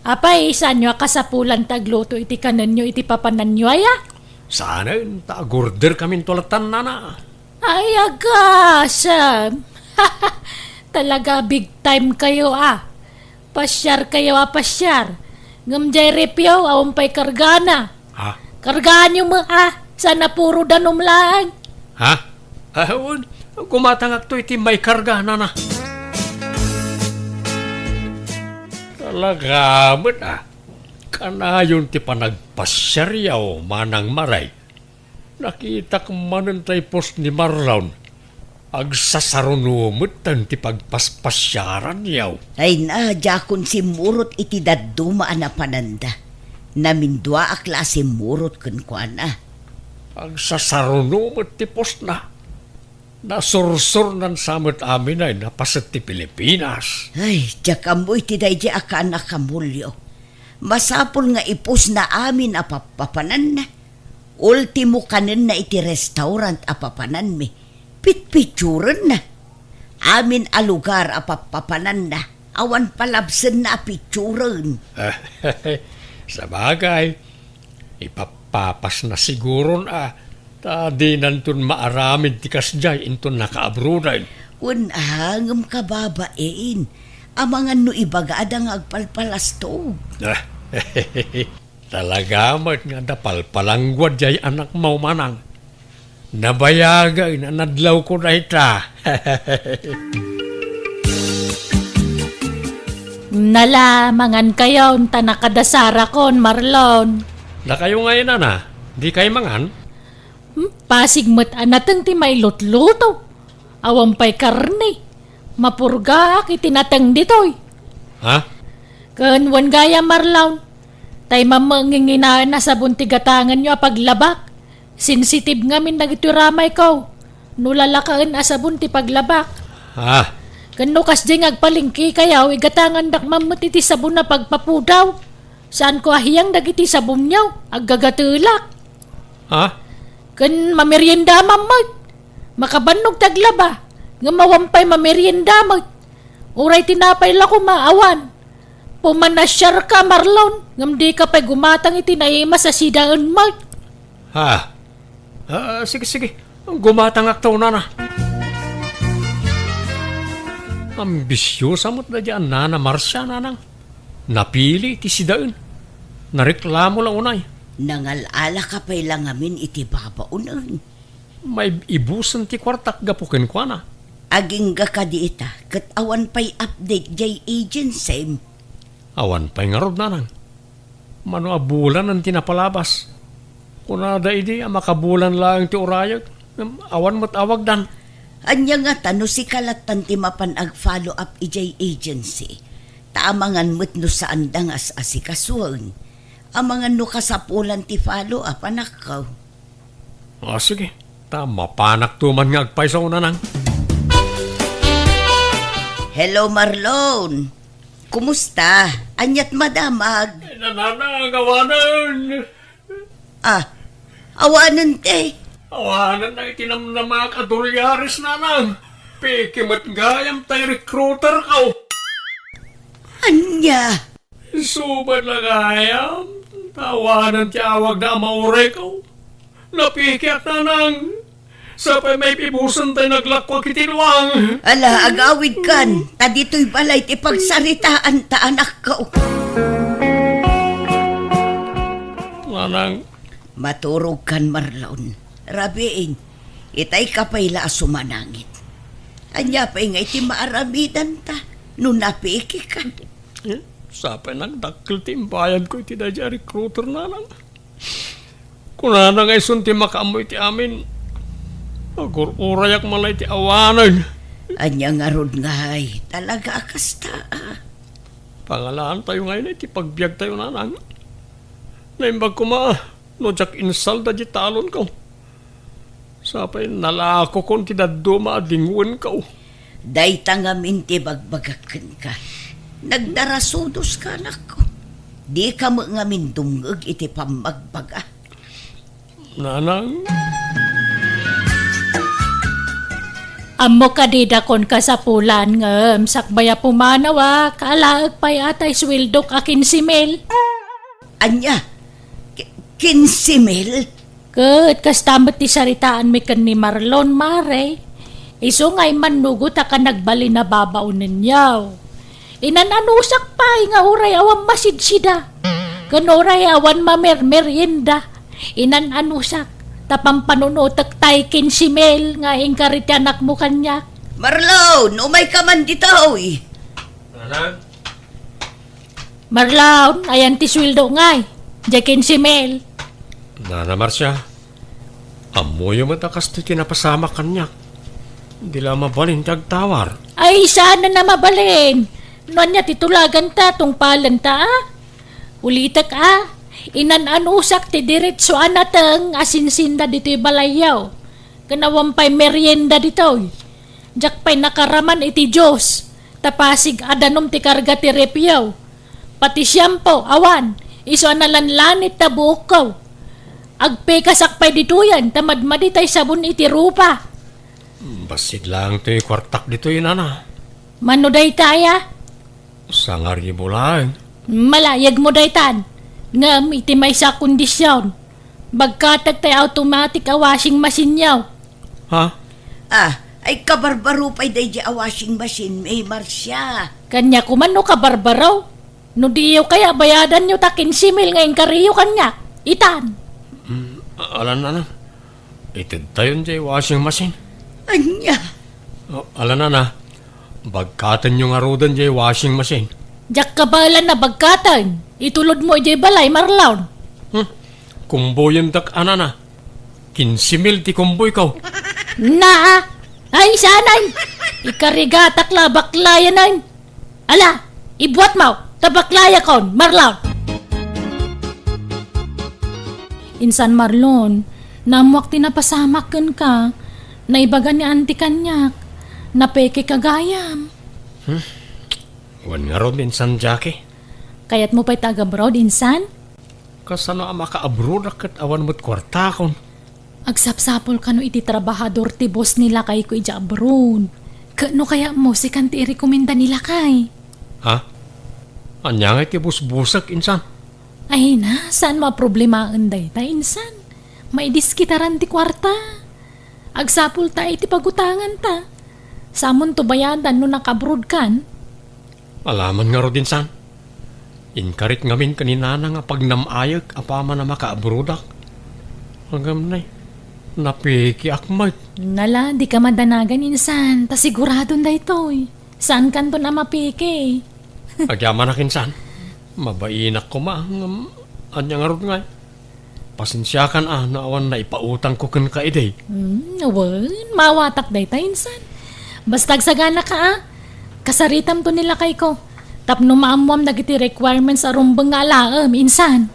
Apay, saanyo a kasapulan ti agluto iti kanenyo iti papananyo aya? Saanen, ta agorder kaminto latan, nana. Ay, agasem! Talaga, big time kayo, ah. Pasiar kayo, ah, pasiar. Ngem jay refyo, awan pay kargana. Ha? Kargaanyo met, ah. Sana puro danum laeng. Ha? Ah, wen, gumatangakto iti maikarga, nana. Talaga met, ah. Kanayon ti panagpasiaryo, Manang Maray. Nakitak manen tay post ni Marlon. Agsasaruno met ti pagpaspasiaranyo. Ay na, diakon simmurot iti dadduma a napananda. Naminduaak la a simmurot kenkuana. Agsasaruno met ti postna. Nasursurnan sa met amin ay napaset ti Pilipinas. Ay, diak ammo iti daydi a kaan a kamulyo. Masapul nga ipusna amin a pappapananna. Ultimo kanenna iti restaurant a papananmi. Pitpitsurenna. Amin a lugar a pappapananna, awan palabsenna a pitsuren. Sabagay, ipappapasna siguron a, ta dinanton maaramid ti kasdiay inton nakaabroden. Wen a, ngem kababain, amangan no ibagada nga agpalpalastog. Talaga met nga adda palpalangguad jay anakmo, Manang. Nabayagen a nadlawko dayta. Nala, mangan kayo, ta nakadasarakon, Marlon. Dakayo ngay, nana, di kay mangan? Hmm, pasig met a nateng ti mailutluto. Awan pay karne. Mapurgaak iti nateng ditoy. Ha? Ken wen gayam, Marlon, tay mamanginginaen a sabon ti gatangenyo a paglabak. Sensitive ngamin dagitoy ramayko no lalakaen a sabon ti paglabak. Ha? Ken no kasdiay nga agpalengke kayo, igatangandak man met iti sabon a pagpapudaw. Saanko a hiyang dagiti sabonyo, aggagatelak. Ha? Ken mamerienda man met. Makabannog ti aglaba, ngem awan pay mamerienda met. Uray tinapay la koma, awan. Pumanasiarka, Marlon, ngem dika pay gumatang iti naimas a sidaen met. Ha? Ah, sige, sige. Gumatangakto, nana. Ambisiosa met daydi a nana Marcia, nanang. Napili ti sidaen. Nareklamo la unay. Nangal-alaka pay la ngamin iti babaonen. Maibusen ti kuartak gapu kenkuana. Agingga kadi ita, ket awan pay update jay agency. Awan pay ngarud, nanang. Mano a bulanen ti napalabas. Kunada idi a makabulan laeng ti urayek, ngem awan met awagdan. Ania ngata no sika lattan ti mapan ag-follow up idiay agency? Ta amangan met no saanda nga as-asikasoen. Amangan no kasapulan ti follow up, anakko. Ah, sige. Ta mapanakto man nga agpayso, nanang. Hello, Marlon. Kumusta? Aniat madamag? Ay, nanang, awanen. Ah, awanen ti? Awanen na iti namnamak a dolyares, nanang. Peke met gayam tay recruiter ko. Ania? Suba na gayam, ta awanen ti awagda a maureko. Napikiak, nanang. Sapay maipibusen tay naglakkuak iti luang. Ala, agawidkan, ta ditoy balay ti pagsaritaan ta anakko. Nanang. Maturogkan, Marlon. Rabiin, itay ka pay la a sumanangit. Ania pay nga iti maaramidanta no napikika? Eh, sapay nagdakkel ti imbayadko iti daydi a recruiter, nanang. Kunana nga isun ti makaammo iti amin. Agur-urayak man la iti awanen. Ania ngarud ngay, talaga a kasta, ah. Pangalaantayo ngay iti pagbiagtayo, nanang. Naimbag koma no diak insalda di talonko. Sapay nalakokon ti dadduma a dingwenko. Dayta ngamin ti bagbagak kenka. Nagdarasudoska, anakko. Dika met ngamin dumngeg iti pammagbaga. Nanang. Ammo kadi dakon kasapulan ngem sakbay a pumanaw a kaalaek pay a tay suweldok a kinse mil. Ania? Ki-, kinse mil? Ket kasta met ti saritaanmi ken ni Marlon, mare. Isu nga immannugot a ka nagbalin a babaonenyo. Inan-anusak pay nga uray awan masidsida, ken uray awan mamermerienda. Inan-anusak ta pampanunotek tay kinse mil nga inkari ti anakmo kaniak. Marlon, umayka man ditoy. Nana? Marlon, ayan ti sueldo ngay. Diay kinse mil. Nana Marcia, ammoyo met a kastoy ti napasamak kaniak. Di la mabalin ti agtawar. Ay, saan a mabalin? No ania ti tulaganta, tungpalenta, a? Ulitek, a? Inan-anusak ti diretso a nateng a sinsinda ditoy balayyo. Ken awan pay merienda ditoy. Diak pay nakaraman iti Dios, ta pasig a danum ti karga ti refyo. Pati siampo, awan, isu a nalanlanit ta buokko. Agpekasak pay ditoyen ta madmadi tay sabon iti rupa. Bassit laeng toy kuartak ditoy, nana. Mano daytay, a? Sangaribu laeng. Malayagmo daytan. Ngem iti maysa a kondision, bagkatek tay automatic a washing machine-yo. Ha? Ah, ay kabarbaro pay daydi a washing machine, May Marcia. Kaniak man no kabarbaro. No diyo kaya bayadanyo ta kinse mil nga inkariyo kaniak. Itan. Mm, alan, alan. Itedtayon diay washing machine. Ania? O, alan, nana. Bagkatenyo ngaruden diay washing machine. Diak kabaelan a bagkaten. Itulodmo idiay balay, Marlon. Hmm. Kumboyendak, a, nana. Kinse mil ti kumboyko. Naa. Ay, saanen. Ikarigatak la, baklayanen. Ala, ibuatmo, ta baklayakon, Marlon. Insan Marlon, naammoak ti napasamak kenka. Naibaga ni Auntie kaniak. Napekeka gayam. Hmm? Wen ngarud, insan Jackie. Kayatmo pay ta agabroad, insan? Kasano a makaabroadak ket awan met kuartakon? Agsapsapul kano iti trabahador ti boss ni lakayko idiay abroad. Ket no kayatmo, sikan ti irekomenda ni lakay. Ha? Ania ngay ti busbusek, insan? Ay na, saanmo a problemaen dayta, insan. Maidiskitaran ti kuarta. Agsapulta iti pagutanganta. Samonto bayadan no nakaabroadkan. Alaman ngarud, insan. Inkarik ngamin ken ni nana nga pagnam-ayek apaman a makaabroadak. Ngem nay, napikiak met. Nala, dika madanagan, insan, ta siguradon daytoy. Saankanton a mapiki. Agyamanak, insan. Mabainak koma, ngem ania ngarud ngay? Pasensiakan a no awan naipautangko kenka idi. Hmm, wen, maawatak dayta, insan. Basta agsaganaka a. Kasaritamto ni lakayko. Tapno maammoam dagiti requirements a rumbeng nga alaem, insan.